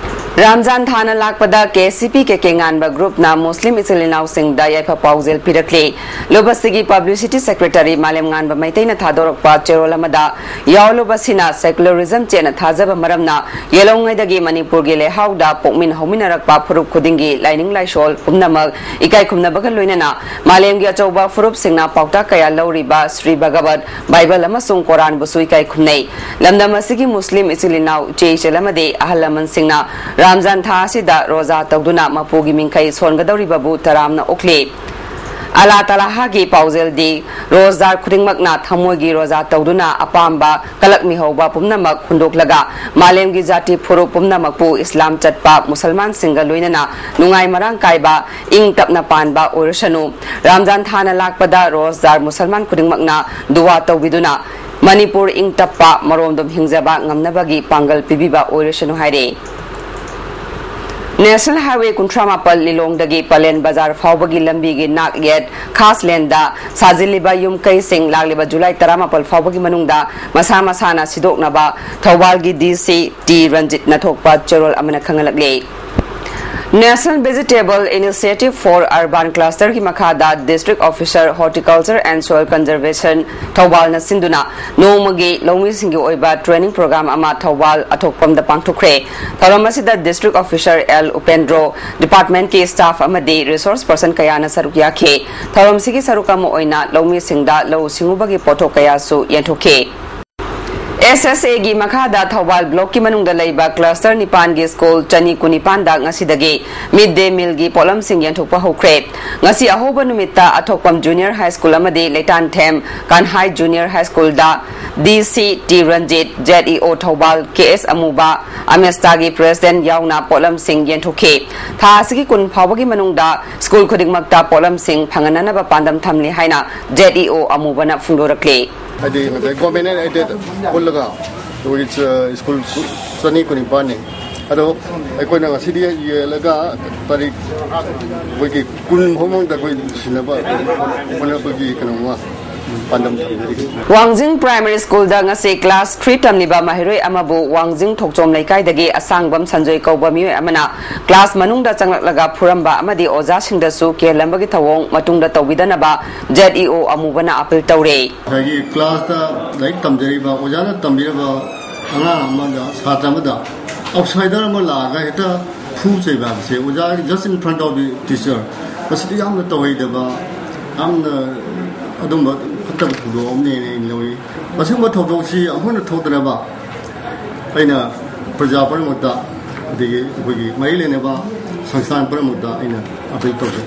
ꯔꯥꯝꯖꯥꯟ ꯊꯥꯅ ꯂꯥꯛꯄꯗ ꯀꯦ ꯑꯦꯁ ꯁꯤ ꯄꯤ ꯀꯦ ꯀꯦ ꯉꯥꯟꯕ ꯒ꯭ꯔꯨꯞꯅ ꯃꯨꯁꯂꯤꯝ ꯏꯆꯤꯜ ꯏꯅꯥꯎꯁꯤꯡꯗ ꯌꯥꯏꯐ ꯄꯥꯎꯖꯦꯜ ꯄꯤꯔꯛꯂꯤ꯫ ꯂꯨꯞ ꯑꯁꯤꯒꯤ ꯄꯕ꯭ꯂꯤꯁꯤꯇꯤ ꯁꯦꯀ꯭ꯔꯦꯇꯔꯤ ꯃꯥꯂꯦꯝꯉꯥꯟꯕ ꯃꯩꯇꯩꯅ ꯊꯥꯗꯣꯔꯛꯄ ꯆꯦꯔꯣꯜ ꯑꯃꯗ, ꯌꯥꯎꯂꯨꯞ ꯑꯁꯤꯅ ꯁꯦꯀꯨꯂꯔꯤꯖꯝ ꯆꯦꯠꯅ ꯊꯥꯖꯕ ꯃꯔꯝꯅ ꯌꯦꯜꯍꯧꯉꯩꯗꯒꯤ ꯃꯅꯤꯄꯨꯔꯒꯤ ꯂꯩꯍꯥꯎꯗ ꯄꯣꯛꯃꯤꯟ ꯍꯧꯃꯤꯟꯅꯔꯛꯄ ꯐꯨꯔꯨꯞ ꯈꯨꯗꯤꯡꯒꯤ ꯂꯥꯏꯅꯤꯡ ꯂꯥꯏꯁꯣꯜ ꯄꯨꯝꯅꯃꯛ ꯏꯀꯥꯏ ꯈꯨꯝꯅꯕꯒ ꯂꯣꯏꯅꯅ ꯃꯥꯂꯦꯝꯒꯤ ꯑꯆꯧꯕ ꯐꯨꯔꯨꯞꯁꯤꯡꯅ ꯄꯥꯎꯇꯥꯛ ꯀꯌꯥ ꯂꯧꯔꯤꯕ ꯁ꯭ꯔꯤ ꯚꯒꯕꯠ ꯕꯥꯏꯕꯜ ꯑꯃꯁꯨꯡ ꯀꯣꯔꯥꯟꯕꯨꯁꯨ ꯏꯀꯥꯏ ꯈꯨꯝꯅꯩ꯫ ꯂꯝꯗꯝ ꯑꯁꯤꯒꯤ ꯃꯨꯁꯂꯤꯝ ꯏꯆꯤꯜ ꯏꯅꯥꯎ, ꯏꯆꯦ ꯏꯆꯜ ꯑꯃꯗꯤ ꯑꯍꯜ ꯂꯃꯟꯁꯤꯡꯅ ꯔꯥꯝꯖꯥꯟ ꯊꯥ ꯑꯁꯤꯗ ꯔꯣꯖꯥ ꯇꯧꯗꯨꯅ ꯃꯄꯨꯒꯤ ꯃꯤꯡꯈꯩ ꯁꯣꯟꯒꯗꯧꯔꯤꯕꯕꯨ ꯇꯔꯥꯝꯅ ꯑꯣꯛꯂꯤ꯫ ꯑꯜꯂꯥ ꯇꯥꯂꯥꯒꯤ ꯄꯥꯎꯖꯦꯜꯗꯤ, ꯔꯣꯖꯗꯥꯔ ꯈꯨꯗꯤꯡꯃꯛꯅ ꯊꯃꯣꯏꯒꯤ ꯔꯣꯖꯥ ꯇꯧꯗꯨꯅ ꯑꯄꯥꯝꯕ ꯀꯂꯛꯃꯤꯍꯧꯕ ꯄꯨꯝꯅꯃꯛ ꯍꯨꯟꯗꯣꯛꯂꯒ, ꯃꯥꯂꯦꯝꯒꯤ ꯖꯥꯇꯤ ꯐꯨꯔꯨꯞ ꯄꯨꯝꯅꯃꯛꯄꯨ ꯏꯁꯂꯥꯝ ꯆꯠꯄ ꯃꯨꯁꯜꯃꯥꯟꯁꯤꯡꯒ ꯂꯣꯏꯅꯅ ꯅꯨꯡꯉꯥꯏ ꯃꯔꯥꯡ ꯀꯥꯏꯕ, ꯏꯪ ꯇꯞꯅ ꯄꯥꯟꯕ ꯑꯣꯏꯔꯁꯅꯨ꯫ ꯔꯝꯖꯥꯟ ꯊꯥꯅ ꯂꯥꯛꯄꯗ ꯔꯣꯖꯗꯥꯔ ꯃꯨꯁꯜꯃꯥꯟ ꯈꯨꯗꯤꯡꯃꯛꯅ ꯗꯨꯋꯥ ꯇꯧꯕꯤꯗꯨꯅ ꯃꯅꯤꯄꯨꯔ ꯏꯪ ꯇꯞꯄ, ꯃꯔꯣꯝꯗꯣꯝ ꯍꯤꯡꯖꯕ ꯉꯝꯅꯕꯒꯤ ꯄꯥꯡꯒꯜ ꯄꯤꯕꯤꯕ ꯑꯣꯏꯔꯁꯅꯨ ꯍꯥꯏꯔꯦ꯫ ꯅꯦꯁꯅꯦꯜ ꯍꯥꯏꯋꯦ ꯀꯨꯟꯊ꯭ꯔꯥ ꯃꯥꯄꯜ ꯂꯤꯂꯣꯡꯗꯒꯤ ꯄꯂꯦꯟ ꯕꯖꯥꯔ ꯐꯥꯎꯕꯒꯤ ꯂꯝꯕꯤꯒꯤ ꯅꯥꯛ ꯌꯦꯠ ꯈꯥꯁ ꯂꯦꯟꯗ ꯁꯥꯖꯤꯜꯂꯤꯕ ꯌꯨꯝ ꯀꯩꯁꯤꯡ ꯂꯥꯛꯂꯤꯕ ꯖꯨꯂꯥꯏ ꯇꯔꯥꯃꯥꯄꯜ ꯐꯥꯎꯕꯒꯤ ꯃꯅꯨꯡꯗ ꯃꯁꯥ ꯃꯁꯥꯅ ꯁꯤꯗꯣꯛꯅꯕ ꯊꯧꯕꯥꯜꯒꯤ ꯗꯤ ꯁꯤ ꯇꯤ ꯔꯟꯖꯤꯠꯅ ꯊꯣꯛꯄ ꯆꯦꯔꯣꯜ ꯑꯃꯅ ꯈꯪꯍꯜꯂꯛꯂꯤ꯫ National Vegetable Initiative for Urban Cluster ꯒꯤ ꯃꯈꯥꯗ District Officer Horticulture and Soil Conservation ꯊꯧꯕꯥꯜꯅ ꯁꯤꯟꯗꯨꯅ ꯅꯣꯡꯃꯒꯤ ꯂꯧꯃꯤꯁꯤꯡꯒꯤ ꯑꯣꯏꯕ training program ꯑꯃ ꯊꯧꯕꯥꯜ ꯑꯊꯣꯛꯄꯝꯗ ꯄꯥꯡꯊꯣꯛꯈ꯭ꯔꯦ꯫ ꯊꯧꯔꯝ ꯑꯁꯤꯗ District Officer ꯑꯦꯜ ꯎꯄꯦꯟꯗ꯭ꯔꯣ, department ꯀꯤ staff ꯑꯃꯗꯤ resource person ꯀꯌꯥꯅ ꯁꯔꯨꯛ ꯌꯥꯈꯤ꯫ ꯊꯧꯔꯝꯁꯤꯒꯤ ꯁꯔꯨꯛ ꯑꯃ ꯑꯣꯏꯅ ꯂꯧꯃꯤꯁꯤꯡꯗ ꯂꯧꯎ ꯁꯤꯡꯎꯕꯒꯤ ꯄꯣꯠꯊꯣꯛ ꯀꯌꯥꯁꯨ ꯌꯦꯟꯊꯣꯛꯈꯤ꯫ ꯑꯦꯁ ꯑꯦꯁ ꯑꯦ ꯒꯤ ꯃꯈꯥꯗ ꯊꯧꯕꯥꯜ block ꯀꯤ ꯃꯅꯨꯡꯗ ꯂꯩꯕ cluster ꯅꯤꯄꯥꯟꯒꯤ school ꯆꯅꯤ ꯀꯨꯟꯅꯤꯄꯥꯟꯗ ꯉꯁꯤꯗꯒꯤ mid day meal ꯒꯤ ꯄꯣꯠꯂꯝꯁꯤꯡ ꯌꯦꯟꯊꯣꯛꯄ ꯍꯧꯈ꯭ꯔꯦ꯫ ꯉꯁꯤ ꯑꯍꯧꯕ ꯅꯨꯃꯤꯠꯇ ꯑꯊꯣꯛꯄꯝ Junior High School ꯑꯃꯗꯤ ꯂꯩꯇꯥꯟꯊꯦꯝ ꯀꯥꯟꯍꯥꯏ Junior High School ꯗ ꯗꯤ C T Ranjit, Z E ꯑꯣ ꯊꯧꯕꯥꯜ ꯀꯦ ꯑꯦꯁ ꯑꯃꯨꯕ, ꯑꯃꯦꯁꯇꯥꯒꯤ president ꯌꯥꯎꯅ ꯄꯣꯠꯂꯝꯁꯤꯡ ꯌꯦꯟꯊꯣꯛꯈꯤ꯫ ꯊꯥ ꯑꯁꯤꯒꯤ ꯀꯨꯟ ꯐꯥꯎꯕꯒꯤ ꯃꯅꯨꯡꯗ school ꯈꯨꯗꯤꯡꯃꯛꯇ ꯄꯣꯠꯂꯝꯁꯤꯡ ꯐꯪꯍꯟꯅꯅꯕ ꯄꯥꯟꯗꯝ ꯊꯝꯂꯤ ꯍꯥꯏꯅ ꯖꯦꯠ ꯏ ꯑꯣ ꯑꯃꯨꯕꯅ ꯐꯣꯡꯗꯣꯔꯛꯂꯤ꯫ ꯍꯥꯏꯗꯤ ꯉꯁꯥꯏ government and aided ꯄꯨꯜꯂꯒ ꯑꯩꯈꯣꯏꯒꯤ ꯆ-, school ꯆꯅꯤ ꯀꯨꯟꯅꯤꯄꯥꯟꯅꯤ꯫ ꯑꯗꯣ ꯑꯩꯈꯣꯏꯅ ꯉꯁꯤꯗꯤ ꯌꯦꯜꯂꯒ ꯇꯥꯔꯤꯛ ꯑꯩꯈꯣꯏꯒꯤ ꯀꯨꯟ ꯐꯥꯎ ꯃꯅꯨꯡꯗ ꯑꯩꯈꯣꯏ ꯁꯤꯟꯅꯕ ꯍꯣꯠꯅꯕꯒꯤ ꯀꯩꯅꯣꯝꯃ ꯄꯥꯟꯗꯝ ꯊꯝꯖꯔꯤ꯫ ꯋꯥꯡꯖꯤꯡ Primary School ꯗ ꯉꯁꯤ class three ꯇꯝꯂꯤꯕ ꯃꯍꯩꯔꯣꯏ ꯑꯃꯕꯨ ꯋꯥꯡꯖꯤꯡ ꯊꯣꯛꯆꯣꯝ ꯂꯩꯀꯥꯏꯗꯒꯤ ꯑꯁꯥꯡꯕꯝ ꯁꯟꯖꯣꯏ ꯀꯧꯕ ꯃꯤꯑꯣꯏ ꯑꯃꯅ class ꯃꯅꯨꯡꯗ ꯆꯪꯂꯛꯂꯒ ꯐꯨꯔꯝꯕ ꯑꯃꯗꯤ ꯑꯣꯖꯥꯁꯤꯡꯗꯁꯨ ꯀꯤꯍꯜꯂꯝꯕꯒꯤ ꯊꯧꯑꯣꯡ ꯃꯇꯨꯡꯗ ꯇꯧꯕꯤꯗꯅꯕ ꯖꯦꯠ ꯏ ꯑꯣ ꯑꯃꯨꯕꯅ appeal ꯇꯧꯔꯦ꯫ ꯉꯁꯥꯏꯒꯤ class ꯇ ꯂꯥꯏꯔꯤꯛ ꯇꯝꯖꯔꯤꯕ, ꯑꯣꯖꯥꯅ ꯇꯝꯕꯤꯔꯕ ꯑꯉꯥꯡ ꯑꯃꯗ, ꯁꯥꯇ꯭ꯔ ꯑꯃꯗ outsider ꯑꯃ ꯂꯥꯛꯑꯒ ꯍꯦꯛꯇ ꯐꯨ ꯆꯩꯕ ꯍꯥꯏꯕꯁꯦ, ꯑꯣꯖꯥ just in front of the teacher, ꯃꯁꯤꯗꯤ ꯌꯥꯝꯅ ꯇꯧꯍꯩꯗꯕ, ꯌꯥꯝꯅ ꯑꯗꯨꯝꯕ ꯐꯠꯇꯕ ꯊꯧꯗꯣꯛ ꯑꯃꯅꯦꯅ ꯑꯩꯅ ꯂꯧꯏ꯫ ꯃꯁꯤꯒꯨꯝꯕ ꯊꯧꯗꯣꯛꯁꯤ ꯑꯃꯨꯛ ꯍꯟꯅ ꯊꯣꯛꯇꯅꯕ ꯑꯩꯅ ꯄ꯭ꯔꯖꯥ ꯄꯨꯝꯅꯃꯛꯇ, ꯑꯗꯒꯤ ꯑꯩꯈꯣꯏꯒꯤ ꯃꯔꯤ ꯂꯩꯅꯕ ꯁꯪꯁꯊꯥꯟ ꯄꯨꯝꯅꯃꯛꯇ ꯑꯩꯅ appeal ꯇꯧꯖꯩ꯫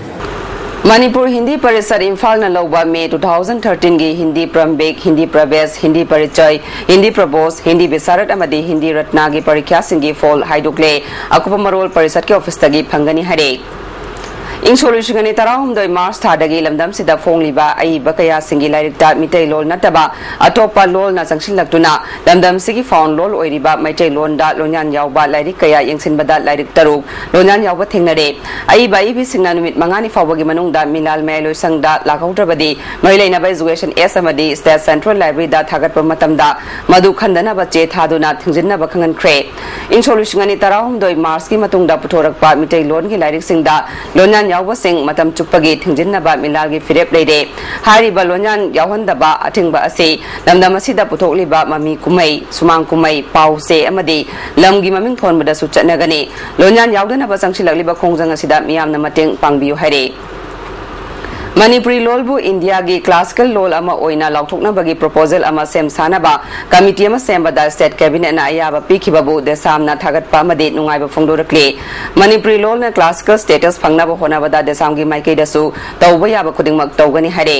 ꯃꯅꯤꯄꯨꯔ ꯍꯤꯟꯗꯤ ꯄꯔꯤꯁꯠ ꯏꯝꯐꯥꯜꯅ ꯂꯧꯕ ꯃꯦ ꯇꯨ ꯊꯥꯎꯖꯟ ꯊꯥꯔꯇꯤꯟꯒꯤ ꯍꯤꯟꯗꯤ ꯄ꯭ꯔꯝꯕꯤꯛ, ꯍꯤꯟꯗꯤ ꯄ꯭ꯔꯕꯦꯁ, ꯍꯤꯟꯗꯤ ꯄꯔꯤꯆꯌ, ꯍꯤꯟꯗꯤ ꯄ꯭ꯔꯕꯣꯁ, ꯍꯤꯟꯗꯤ ꯕꯤꯁꯥꯔꯠ ꯑꯃꯗꯤ ꯍꯤꯟꯗꯤ ꯔꯠꯅꯥꯒꯤ ꯄꯔꯤꯈ꯭ꯌꯥꯁꯤꯡꯒꯤ ꯐꯣꯜ ꯍꯥꯏꯗꯣꯛꯂꯦ꯫ ꯑꯀꯨꯞꯄ ꯃꯔꯣꯜ ꯄꯔꯤꯁꯠꯀꯤ ꯑꯣꯐꯤꯁꯇꯒꯤ ꯐꯪꯒꯅꯤ ꯍꯥꯏꯔꯦ꯫ ꯏꯪ ꯁꯣꯛ ꯂꯤꯁꯤꯡ ꯑꯅꯤ ꯇꯔꯥꯍꯨꯝꯗꯣꯏ ꯃꯥꯔꯆ ꯊꯥꯗꯒꯤ ꯂꯝꯗꯝꯁꯤꯗ ꯐꯣꯡꯂꯤꯕ ꯑꯏꯕ ꯀꯌꯥꯁꯤꯡꯒꯤ ꯂꯥꯏꯔꯤꯛꯇ ꯃꯤꯇꯩꯂꯣꯟ ꯅꯠꯇꯕ ꯑꯇꯣꯞꯄ ꯂꯣꯜꯅ ꯆꯪꯁꯤꯜꯂꯛꯇꯨꯅ ꯂꯝꯗꯝꯁꯤꯒꯤ ꯐꯥꯎꯟ ꯂꯣꯜ ꯑꯣꯏꯔꯤꯕ ꯃꯩꯇꯩꯂꯣꯟꯗ ꯂꯣꯟꯌꯥꯟ ꯌꯥꯎꯕ ꯂꯥꯏꯔꯤꯛ ꯀꯌꯥ ꯌꯦꯡꯁꯤꯟꯕꯗ ꯂꯥꯏꯔꯤꯛ ꯇꯔꯨꯛ ꯂꯣꯟꯌꯥꯟ ꯌꯥꯎꯕ ꯊꯦꯡꯅꯔꯦ꯫ ꯑꯏꯕ ꯑꯏꯕꯤꯁꯤꯡꯅ ꯅꯨꯃꯤꯠ ꯃꯉꯥꯅꯤ ꯐꯥꯎꯕꯒꯤ ꯃꯅꯨꯡꯗ ꯃꯤꯂꯥꯜ ꯃꯌꯥꯏꯂꯣꯏꯁꯪꯗ ꯂꯥꯛꯍꯧꯗ꯭ꯔꯕꯗꯤ ꯃꯔꯤ ꯂꯩꯅꯕ ꯏꯖꯨꯀꯦꯁꯟ ꯑꯦꯁ ꯑꯃꯗꯤ ꯁ꯭ꯇꯦꯠ ꯁꯦꯟꯇ꯭ꯔꯦꯜ ꯂꯥꯏꯕ꯭ꯔꯦꯔꯤꯗ ꯊꯥꯒꯠꯄ ꯃꯇꯝꯗ ꯃꯗꯨ ꯈꯟꯗꯅꯕ ꯆꯦ ꯊꯥꯗꯨꯅ ꯊꯤꯡꯖꯤꯟꯅꯕ ꯈꯪꯍꯟꯈ꯭ꯔꯦ꯫ ꯏꯪ ꯁꯣꯛ ꯂꯤꯁꯤꯡ ꯑꯅꯤ ꯇꯔꯥꯍꯨꯝꯗꯣꯏ ꯃꯥꯔꯆꯀꯤ ꯃꯇꯨꯡꯗ ꯄꯨꯊꯣꯔꯛꯄ ꯃꯤꯇꯩꯂꯣꯟꯒꯤ ꯂꯥꯏꯔꯤꯛꯁꯤꯡꯗ ꯂꯣꯟꯌꯥꯟ ꯌꯥꯎꯕꯁꯤꯡ ꯃꯇꯝ ꯆꯨꯞꯄꯒꯤ ꯊꯤꯡꯖꯤꯟꯅꯕ ꯃꯤꯂꯥꯜꯒꯤ ꯐꯤꯔꯦꯞ ꯂꯩꯔꯦ꯫ ꯍꯥꯏꯔꯤꯕ ꯂꯣꯟꯌꯥꯟ ꯌꯥꯎꯍꯟꯗꯕ ꯑꯊꯤꯡꯕ ꯑꯁꯤ ꯂꯝꯗꯝ ꯑꯁꯤꯗ ꯄꯨꯊꯣꯛꯂꯤꯕ ꯃꯃꯤ ꯀꯨꯝꯍꯩ, ꯁꯨꯃꯥꯡ ꯀꯨꯝꯍꯩ, ꯄꯥꯎ ꯆꯦ ꯑꯃꯗꯤ ꯂꯝꯒꯤ ꯃꯃꯤꯡ ꯊꯣꯟꯕꯗꯁꯨ ꯆꯠꯅꯒꯅꯤ꯫ ꯂꯣꯟꯌꯥꯟ ꯌꯥꯎꯗꯅꯕ ꯆꯪꯁꯤꯜꯂꯛꯂꯤꯕ ꯈꯣꯡꯖꯪ ꯑꯁꯤꯗ ꯃꯤꯌꯥꯝꯅ ꯃꯇꯦꯡ ꯄꯥꯡꯕꯤꯌꯨ ꯍꯥꯏꯔꯤ꯫ ꯃꯅꯤꯄꯨꯔꯤ ꯂꯣꯜꯕꯨ ꯏꯟꯗꯤꯌꯥꯒꯤ ꯀ꯭ꯂꯥꯁꯤꯀꯦꯜ ꯂꯣꯜ ꯑꯃ ꯑꯣꯏꯅ ꯂꯥꯎꯊꯣꯛꯅꯕꯒꯤ ꯄ꯭ꯔꯣꯄꯣꯖꯦꯜ ꯑꯃ ꯁꯦꯝ ꯁꯥꯅꯕ ꯀꯃꯤꯇꯤ ꯑꯃ ꯁꯦꯝꯕꯗ ꯁ꯭ꯇꯦꯠ ꯀꯦꯕꯤꯅꯦꯠꯅ ꯑꯌꯥꯕ ꯄꯤꯈꯤꯕꯕꯨ ꯗꯦꯁꯥꯝꯅ ꯊꯥꯒꯠꯄ ꯑꯃꯗꯤ ꯅꯨꯡꯉꯥꯏꯕ ꯐꯣꯡꯗꯣꯔꯛꯂꯤ꯫ ꯃꯅꯤꯄꯨꯔꯤ ꯂꯣꯜꯅ ꯀ꯭ꯂꯥꯁꯤꯀꯦꯜ ꯁ꯭ꯇꯦꯇꯁ ꯐꯪꯅꯕ ꯍꯣꯠꯅꯕꯗ ꯗꯦꯁꯥꯝꯒꯤ ꯃꯥꯏꯀꯩꯗꯁꯨ ꯇꯧꯕ ꯌꯥꯕ ꯈꯨꯗꯤꯡꯃꯛ ꯇꯧꯒꯅꯤ ꯍꯥꯏꯔꯦ꯫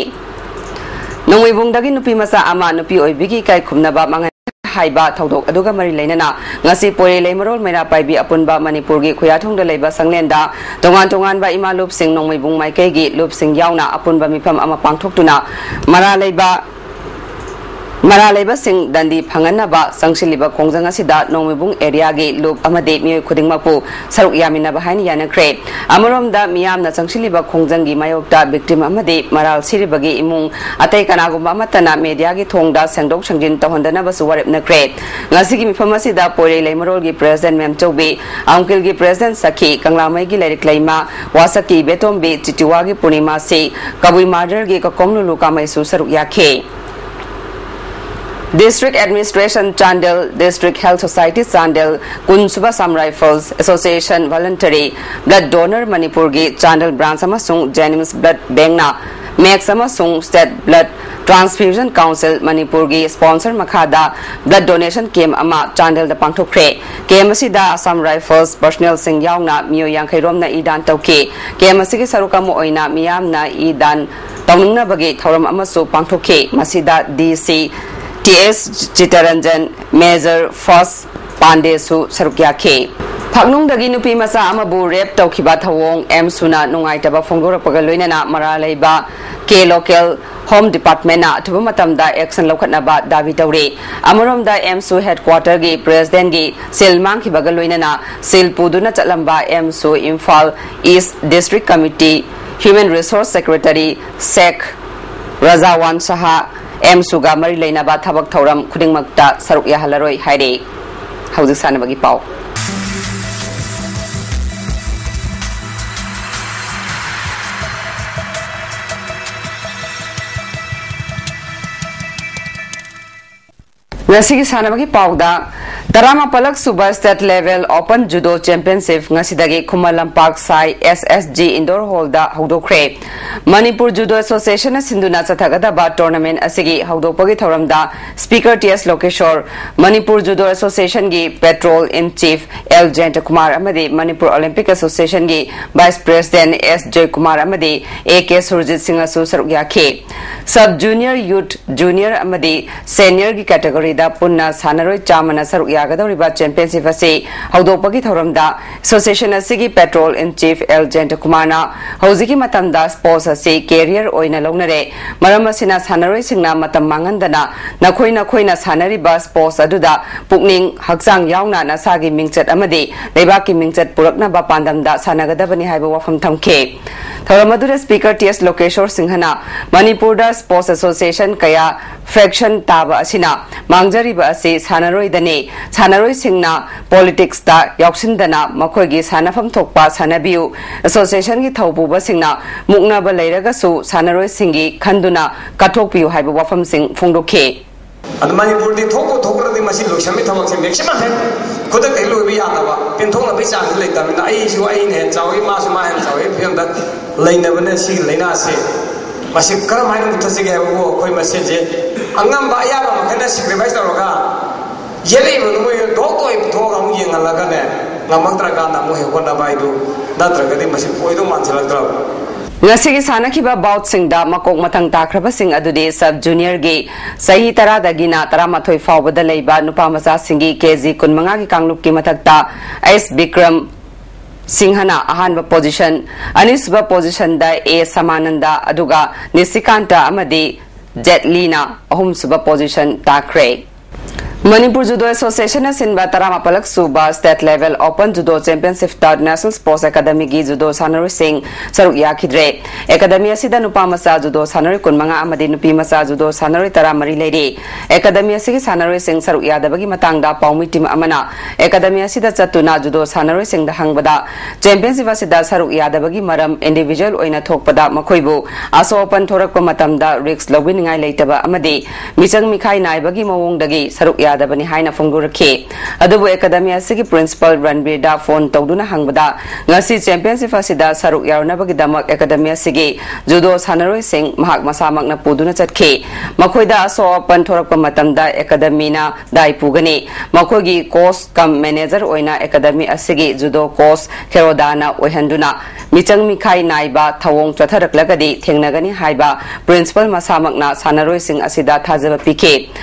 ꯅꯣꯡꯃꯩꯕꯨꯡꯗꯒꯤ ꯅꯨꯄꯤ ꯃꯆꯥ ꯑꯃ ꯅꯨꯄꯤ ꯑꯣꯏꯕꯤꯒꯤ ꯏꯀꯥꯏ ꯈꯨꯝꯅꯕ ꯃꯥꯡꯍꯟ ꯍꯥꯏꯕ ꯊꯧꯗꯣꯛ ꯑꯗꯨꯒ ꯃꯔꯤ ꯂꯩꯅꯅ ꯉꯁꯤ ꯄꯣꯏꯔꯩ ꯂꯩꯃꯔꯣꯜ ꯃꯩꯔꯥ ꯄꯥꯏꯕꯤ ꯑꯄꯨꯟꯕ ꯃꯅꯤꯄꯨꯔꯒꯤ ꯈꯨꯌꯥꯊꯣꯡꯗ ꯂꯩꯕ ꯁꯪꯂꯦꯟꯗ ꯇꯣꯉꯥꯟ ꯇꯣꯉꯥꯟꯕ ꯏꯃꯥ ꯂꯨꯞꯁꯤꯡ ꯅꯣꯡꯃꯩꯕꯨꯡ ꯃꯥꯏꯀꯩꯒꯤ ꯂꯨꯞꯁꯤꯡ ꯌꯥꯎꯅ ꯑꯄꯨꯟꯕ ꯃꯤꯐꯝ ꯑꯃ ꯄꯥꯡꯊꯣꯛꯇꯨꯅ ꯃꯔꯥ ꯂꯩꯕ ꯃꯔꯥ ꯂꯩꯕꯁꯤꯡ ꯗꯟꯗꯤ ꯐꯪꯍꯟꯅꯕ ꯆꯪꯁꯤꯜꯂꯤꯕ ꯈꯣꯡꯖꯪ ꯑꯁꯤꯗ ꯅꯣꯡꯃꯩꯕꯨꯡ ꯑꯦꯔꯤꯌꯥꯒꯤ ꯂꯨꯞ ꯑꯃꯗꯤ ꯃꯤꯑꯣꯏ ꯈꯨꯗꯤꯡꯃꯛꯄꯨ ꯁꯔꯨꯛ ꯌꯥꯃꯤꯟꯅꯕ ꯍꯥꯏꯅ ꯌꯥꯅꯈ꯭ꯔꯦ꯫ ꯑꯃꯔꯣꯝꯗ ꯃꯤꯌꯥꯝꯅ ꯆꯪꯁꯤꯜꯂꯤꯕ ꯈꯣꯡꯖꯪꯒꯤ ꯃꯥꯌꯣꯛꯇ ꯚꯤꯛꯇꯤꯝ ꯑꯃꯗꯤ ꯃꯔꯥꯜ ꯁꯤꯔꯤꯕꯒꯤ ꯏꯃꯨꯡ ꯑꯇꯩ ꯀꯅꯥꯒꯨꯝꯕ ꯑꯃꯠꯇꯅ ꯃꯦꯗꯤꯌꯥꯒꯤ ꯊꯣꯡꯗ ꯁꯦꯡꯗꯣꯛ ꯁꯦꯡꯖꯤꯟ ꯇꯧꯍꯟꯗꯅꯕꯁꯨ ꯋꯥꯔꯦꯞꯅꯈ꯭ꯔꯦ꯫ ꯉꯁꯤꯒꯤ ꯃꯤꯐꯝ ꯑꯁꯤꯗ ꯄꯣꯏꯔꯩ ꯂꯩꯃꯔꯣꯜꯒꯤ ꯄ꯭ꯔꯦꯁꯤꯗꯦꯟ ꯃꯦꯝꯆꯧꯕꯤ, ꯑꯪꯀꯤꯜꯒꯤ ꯄ꯭ꯔꯦꯁꯤꯗꯦꯟ ꯁꯈꯤ, ꯀꯪꯂꯥꯃꯩꯒꯤ ꯂꯥꯏꯔꯤꯛ ꯂꯩꯃ, ꯋꯥꯁꯛꯀꯤ ꯏꯕꯦꯇꯣꯝꯕꯤ, ꯆꯤꯇꯤꯋꯥꯒꯤ ꯄꯨꯔꯅꯤꯃꯥꯁꯤ, ꯀꯕꯨꯏ ꯃꯥꯔꯗꯔꯒꯤ ꯀꯀꯣꯝ ꯂꯨꯂꯨ ꯀꯥꯃꯩꯁꯨ ꯁꯔꯨꯛ ꯌꯥꯈꯤ꯫ District Administration Chandel, District Health Society Chandel, ꯀꯨꯟꯁꯨꯕ Assam Rifles Association Voluntary Blood Donor ꯃꯅꯤꯄꯨꯔꯒꯤ ꯆꯥꯟꯗꯦꯜ ꯕ꯭ꯔꯥꯟꯆ ꯑꯃꯁꯨꯡ ꯖꯦꯅꯤꯝꯁ ꯕ꯭ꯂꯗ ꯕꯦꯡꯅ ꯃꯦꯛꯁ ꯑꯃꯁꯨꯡ ꯁ꯭ꯇꯦꯠ ꯕ꯭ꯂꯗ Transfusion Council ꯃꯅꯤꯄꯨꯔꯒꯤ sponsor ꯃꯈꯥꯗ blood donation camp ꯑꯃ ꯆꯥꯟꯗꯦꯜꯗ ꯄꯥꯡꯊꯣꯛꯈ꯭ꯔꯦ꯫ Camp ꯑꯁꯤꯗ Assam Rifles personnelꯁꯤꯡ ꯌꯥꯎꯅ ꯃꯤꯑꯣꯏ ꯌꯥꯡꯈꯩ ꯔꯣꯝꯅ ꯏ ꯗꯥꯟ ꯇꯧꯈꯤ꯫ Camp ꯑꯁꯤꯒꯤ ꯁꯔꯨꯛ ꯑꯃ ꯑꯣꯏꯅ ꯃꯤꯌꯥꯝꯅ ꯏ ꯗꯥꯟ ꯇꯧꯅꯤꯡꯅꯕꯒꯤ ꯊꯧꯔꯝ ꯑꯃꯁꯨ ꯄꯥꯡꯊꯣꯛꯈꯤ꯫ ꯃꯁꯤꯗ D C T S Chittaranjan, Major First ꯄꯥꯟꯗꯦꯁꯨ ꯁꯔꯨꯛ ꯌꯥꯈꯤ꯫ ꯐꯥꯛꯅꯨꯡꯗꯒꯤ ꯅꯨꯄꯤ ꯃꯆꯥ ꯑꯃꯕꯨ rape ꯇꯧꯈꯤꯕ ꯊꯧꯑꯣꯡ ꯑꯦꯝꯁꯨꯅ ꯅꯨꯡꯉꯥꯏꯇꯕ ꯐꯣꯡꯗꯣꯔꯛꯄꯒ ꯂꯣꯏꯅꯅ ꯃꯔꯥꯜ ꯂꯩꯕ K Local Home Departmentꯅ ꯑꯊꯨꯕ ꯃꯇꯝꯗ action ꯂꯧꯈꯠꯅꯕ ꯗꯥꯕꯤ ꯇꯧꯔꯤ꯫ ꯑꯃꯔꯣꯝꯗ ꯑꯦꯝꯁꯨ headquarterꯒꯤ presidentꯒꯤ seal ꯃꯥꯡꯈꯤꯕꯒ ꯂꯣꯏꯅꯅ seal ꯄꯨꯗꯨꯅ ꯆꯠꯂꯝꯕ ꯑꯦꯝꯁꯨ Imphal East District Committee Human Resource Secretary ꯁꯦꯈ ꯔꯖꯥꯋꯥꯟ ꯁꯍꯥ ꯑꯦꯝꯁꯨꯒ ꯃꯔꯤ ꯂꯩꯅꯕ ꯊꯕꯛ ꯊꯧꯔꯝ ꯈꯨꯗꯤꯡꯃꯛꯇ ꯁꯔꯨꯛ ꯌꯥꯍꯜꯂꯔꯣꯏ ꯍꯥꯏꯔꯤ꯫ ꯍꯧꯖꯤꯛ ꯁꯥꯟꯅꯕꯒꯤ ꯄꯥꯎ꯫ ꯉꯁꯤꯒꯤ ꯁꯥꯟꯅꯕꯒꯤ ꯄꯥꯎꯗ, ꯇꯔꯥꯃꯥꯄꯜꯂꯛ ꯁꯨꯕ State Level Open Judo Championship ꯉꯁꯤꯗꯒꯤ ꯈꯨꯃꯟ ꯂꯝꯄꯥꯛ ꯁꯥꯏ S S G Indoor Hallꯗ ꯍꯧꯗꯣꯛꯈ꯭ꯔꯦ꯫ Manipur Judo Associationꯅ ꯁꯤꯟꯗꯨꯅ ꯆꯠꯊꯒꯗꯕ tournament ꯑꯁꯤꯒꯤ ꯍꯧꯗꯣꯛꯄꯒꯤ ꯊꯧꯔꯝꯗ Speaker T S ꯂꯣꯀꯦꯁꯣꯔ, Manipur Judo Associationꯒꯤ Patron in Chief L ꯖꯌꯟꯇꯀꯨꯃꯥꯔ ꯑꯃꯗꯤ Manipur Olympic Associationꯒꯤ Vice President S Joykumar ꯑꯃꯗꯤ A K ꯁꯨꯔꯖꯤꯠ ꯁꯤꯡꯍꯁꯨ ꯁꯔꯨꯛ ꯌꯥꯈꯤ꯫ Sub Junior, Youth Junior ꯑꯃꯗꯤ Seniorꯒꯤ categoryꯗ ꯄꯨꯟꯅ ꯁꯥꯟꯅꯔꯣꯏ ꯆꯥꯝꯃꯅ ꯁꯔꯨꯛ ꯌꯥꯒꯗꯧꯔꯤꯕ championship ꯑꯁꯤ ꯍꯧꯗꯣꯛꯄꯒꯤ ꯊꯧꯔꯝꯗ association ꯑꯁꯤꯒꯤ Patron in Chief L ꯖꯌꯟꯇꯀꯨꯃꯥꯔꯅ ꯍꯧꯖꯤꯛꯀꯤ ꯃꯇꯝꯗ sports ꯑꯁꯤ career ꯑꯣꯏꯅ ꯂꯧꯅꯔꯦ꯫ ꯃꯔꯝ ꯑꯁꯤꯅ ꯁꯥꯟꯅꯔꯣꯏꯁꯤꯡꯅ ꯃꯇꯝ ꯃꯥꯡꯍꯟꯗꯅ ꯅꯈꯣꯏ ꯅꯈꯣꯏꯅ ꯁꯥꯟꯅꯔꯤꯕ sports ꯑꯗꯨꯗ ꯄꯨꯛꯅꯤꯡ ꯍꯛꯆꯥꯡ ꯌꯥꯎꯅ ꯅꯁꯥꯒꯤ ꯃꯤꯡꯆꯠ ꯑꯃꯗꯤ ꯂꯩꯕꯥꯛꯀꯤ ꯃꯤꯡꯆꯠ ꯄꯨꯔꯛꯅꯕ ꯄꯥꯟꯗꯝꯗ ꯁꯥꯟꯅꯒꯗꯕꯅꯤ ꯍꯥꯏꯕ ꯋꯥꯐꯝ ꯊꯝꯈꯤ꯫ ꯊꯧꯔꯝ ꯑꯗꯨꯗ Speaker T S ꯂꯣꯀꯦꯁꯣꯔ ꯁꯤꯡꯍꯅ ꯃꯅꯤꯄꯨꯔꯗ Sports Association ꯀꯌꯥ fraction ꯇꯥꯕ ꯑꯁꯤꯅ ꯃꯥꯡꯖꯔꯤꯕ ꯑꯁꯤ ꯁꯥꯟꯅꯔꯣꯏꯗꯅꯤ꯫ ꯁꯥꯟꯅꯔꯣꯏꯁꯤꯡꯅ politicsꯇ ꯌꯥꯎꯁꯤꯟꯗꯅ ꯃꯈꯣꯏꯒꯤ ꯁꯥꯟꯅꯐꯝ ꯊꯣꯛꯄ ꯁꯥꯟꯅꯕꯤꯌꯨ꯫ Associationꯒꯤ ꯊꯧꯄꯨꯕꯁꯤꯡꯅ ꯃꯨꯛꯅꯕ ꯂꯩꯔꯒꯁꯨ ꯁꯥꯟꯅꯔꯣꯏꯁꯤꯡꯒꯤ ꯈꯟꯗꯨꯅ ꯀꯠꯊꯣꯛꯄꯤꯌꯨ ꯍꯥꯏꯕ ꯋꯥꯐꯝꯁꯤꯡ ꯐꯣꯡꯗꯣꯛꯈꯤ꯫ ꯑꯗꯨ ꯃꯅꯤꯄꯨꯔꯗꯤ ꯊꯣꯛꯄꯨ ꯊꯣꯛꯈ꯭ꯔꯗꯤ ꯃꯁꯤ ꯂꯣꯏꯁꯟꯕꯒꯤ ꯊꯕꯛꯁꯦ maximum ꯍꯦꯛ ꯈꯨꯗꯛꯇ ꯍꯦꯛ ꯂꯣꯏꯕ ꯌꯥꯗꯕ, ꯄꯦꯟꯊꯣꯛꯅꯕꯒꯤ ꯆꯥꯡꯁꯨ ꯂꯩꯇꯕꯅꯤꯅ ꯑꯩꯁꯨ ꯑꯩꯅ ꯍꯦꯟꯅ ꯆꯥꯎꯏ, ꯃꯥꯁꯨ ꯃꯥ ꯍꯦꯟꯅ ꯆꯥꯎꯏ ꯐꯤꯕꯝꯗ ꯂꯩꯅꯕꯅ ꯁꯤꯒꯤ ꯂꯥꯏꯅꯥꯁꯦ ꯃꯁꯤ ꯀꯔꯝꯍꯥꯏꯅ ꯃꯨꯠꯊꯠꯁꯤꯒꯦ ꯍꯥꯏꯕꯕꯨ ꯑꯩꯈꯣꯏ ꯃꯁꯦꯟꯁꯦ ꯑꯉꯝꯕ ꯑꯌꯥꯕ ꯃꯈꯩꯅ ꯁꯦꯀ꯭ꯔꯤꯐꯥꯏꯁ ꯇꯧꯔꯒ ꯌꯦꯠꯂꯛꯏꯕ ꯃꯣꯏ ꯗꯣꯛ ꯇꯣꯛ ꯄꯨꯊꯣꯛꯑꯒ ꯑꯃꯨꯛ ꯌꯦꯡꯍꯜꯂꯒꯅꯦ, ꯉꯝꯃꯛꯇ꯭ꯔꯀꯥꯟꯗ ꯑꯃꯨꯛ ꯍꯦꯛ ꯍꯣꯠꯅꯕ ꯍꯥꯏꯗꯨ ꯅꯠꯇ꯭ꯔꯒꯗꯤ ꯃꯁꯤ ꯑꯣꯏꯗꯧ ꯃꯥꯟꯁꯤꯜꯂꯛꯇ꯭ꯔꯕ꯫ ꯉꯁꯤꯒꯤ ꯁꯥꯟꯅꯈꯤꯕ ꯕꯥꯎꯠꯁꯤꯡꯗ ꯃꯀꯣꯛ ꯃꯊꯪ ꯇꯥꯈ꯭ꯔꯕꯁꯤꯡ ꯑꯗꯨꯗꯤ ꯁꯕ ꯖꯨꯅꯤꯌꯔꯒꯤ ꯆꯍꯤ ꯇꯔꯥꯗꯒꯤꯅ ꯇꯔꯥꯃꯥꯊꯣꯏ ꯐꯥꯎꯕꯗ ꯂꯩꯕ ꯅꯨꯄꯥ ꯃꯆꯥꯁꯤꯡꯒꯤ ꯀꯦ ꯖꯤ ꯀꯨꯟꯃꯉꯥꯒꯤ ꯀꯥꯡꯂꯨꯞꯀꯤ ꯃꯊꯛꯇ ꯑꯩꯁ ꯕꯤꯀ꯭ꯔꯝ ꯁꯤꯡꯍꯅ ꯑꯍꯥꯟꯕ ꯄꯣꯖꯤꯁꯟ, ꯑꯅꯤꯁꯨꯕ ꯄꯣꯖꯤꯁꯟꯗ ꯑꯦ ꯁꯃꯥꯅꯟꯗ, ꯑꯗꯨꯒ ꯅꯤꯁꯤꯀꯥꯟꯇ ꯑꯃꯗꯤ ꯖꯦꯠꯂꯤꯅ ꯑꯍꯨꯝꯁꯨꯕ ꯄꯣꯖꯤꯁꯟ ꯇꯥꯈ꯭ꯔꯦ꯫ ꯃꯅꯤꯄꯨꯔ ꯖꯨꯗꯣ ꯑꯦꯁꯣꯁꯤꯌꯦꯁꯟꯅ ꯁꯤꯟꯕ ꯇꯔꯥꯃꯥꯄꯜꯂꯛ ꯁꯨꯕ ꯁ꯭ꯇꯦꯠ ꯂꯦꯚꯦꯜ ꯑꯣꯄꯟ ꯖꯨꯗꯣ ꯆꯦꯝꯄꯤꯌꯟꯁꯤꯞꯇ ꯅꯦꯁꯅꯦꯜ ꯁ꯭ꯄꯣꯔꯠꯁ ꯑꯦꯀꯥꯗꯃꯤꯒꯤ ꯖꯨꯗꯣ ꯁꯥꯟꯅꯔꯣꯏꯁꯤꯡ ꯁꯔꯨꯛ ꯌꯥꯈꯤꯗ꯭ꯔꯦ꯫ ꯑꯦꯀꯥꯗꯃꯤ ꯑꯁꯤꯗ ꯅꯨꯄꯥ ꯃꯆꯥ ꯖꯨꯗꯣ ꯁꯥꯟꯅꯔꯣꯏ ꯀꯨꯟꯃꯉꯥ ꯑꯃꯗꯤ ꯅꯨꯄꯤ ꯃꯆꯥ ꯖꯨꯗꯣ ꯁꯥꯟꯅꯔꯣꯏ ꯇꯔꯥꯃꯔꯤ ꯂꯩꯔꯤ꯫ ꯑꯦꯀꯥꯗꯃꯤ ꯑꯁꯤꯒꯤ ꯁꯥꯟꯅꯔꯣꯏꯁꯤꯡ ꯁꯔꯨꯛ ꯌꯥꯗꯕꯒꯤ ꯃꯇꯥꯡꯗ ꯄꯥꯎꯃꯤ ꯇꯤꯝ ꯑꯃꯅ ꯑꯦꯀꯥꯗꯃꯤ ꯑꯁꯤꯗ ꯆꯠꯇꯨꯅ ꯖꯨꯗꯣ ꯁꯥꯟꯅꯔꯣꯏꯁꯤꯡꯗ ꯍꯪꯕꯗ, ꯆꯦꯝꯄꯤꯌꯟꯁꯤꯞ ꯑꯁꯤꯗ ꯁꯔꯨꯛ ꯌꯥꯗꯕꯒꯤ ꯃꯔꯝ ꯏꯟꯗꯤꯚꯤꯖꯨꯋꯦꯜ ꯑꯣꯏꯅ ꯊꯣꯛꯄꯗ ꯃꯈꯣꯏꯕꯨ ꯑꯁꯣꯛ ꯑꯄꯟ ꯊꯣꯔꯛꯄ ꯃꯇꯝꯗ ꯔꯤꯁ꯭ꯛ ꯂꯧꯕꯤꯅꯤꯡꯉꯥꯏ ꯂꯩꯇꯕ ꯑꯃꯗꯤ ꯃꯤꯆꯪ ꯃꯤꯈꯥꯏ ꯅꯥꯏꯕꯒꯤ ꯃꯑꯣꯡꯗꯒꯤ ꯁꯔꯨꯛ ꯌꯥꯗꯕꯅꯤ ꯍꯥꯏꯅ ꯐꯣꯡꯗꯣꯔꯛꯈꯤ꯫ ꯑꯗꯨꯕꯨ ꯑꯦꯀꯥꯗꯃꯤ ꯑꯁꯤꯒꯤ ꯄ꯭ꯔꯤꯟꯁꯤꯄꯥꯜ ꯔꯟꯕꯤꯔꯗ ꯐꯣꯟ ꯇꯧꯗꯨꯅ ꯍꯪꯕꯗ, ꯉꯁꯤ ꯆꯦꯝꯄꯤꯌꯟꯁꯤꯞ ꯑꯁꯤꯗ ꯁꯔꯨꯛ ꯌꯥꯔꯨꯅꯕꯒꯤꯗꯃꯛ ꯑꯦꯀꯥꯗꯃꯤ ꯑꯁꯤꯒꯤ ꯖꯨꯗꯣ ꯁꯥꯟꯅꯔꯣꯏꯁꯤꯡ ꯃꯍꯥꯛ ꯃꯁꯥꯃꯛꯅ ꯄꯨꯗꯨꯅ ꯆꯠꯈꯤ꯫ ꯃꯈꯣꯏꯗ ꯑꯁꯣꯛ ꯑꯄꯟ ꯊꯣꯔꯛꯄ ꯃꯇꯝꯗ ꯑꯦꯀꯥꯗꯃꯤꯅ ꯗꯥꯏ ꯄꯨꯒꯅꯤ꯫ ꯃꯈꯣꯏꯒꯤ ꯀꯣꯆ ꯀꯝ ꯃꯦꯅꯦꯖꯔ ꯑꯣꯏꯅ ꯑꯦꯀꯥꯗꯃꯤ ꯑꯁꯤꯒꯤ ꯖꯨꯗꯣ ꯀꯣꯆ ꯈꯦꯔꯣꯗꯥꯅ ꯑꯣꯏꯍꯟꯗꯨꯅ ꯃꯤꯆꯪ ꯃꯤꯈꯥꯏ ꯅꯥꯏꯕ ꯊꯧꯑꯣꯡ ꯆꯠꯊꯔꯛꯂꯒꯗꯤ ꯊꯦꯡꯅꯒꯅꯤ ꯍꯥꯏꯕ ꯄ꯭ꯔꯤꯟꯁꯤꯄꯥꯜ ꯃꯁꯥꯃꯛꯅ ꯁꯥꯟꯅꯔꯣꯏꯁꯤꯡ ꯑꯁꯤꯗ ꯊꯥꯖꯕ ꯄꯤꯈꯤ꯫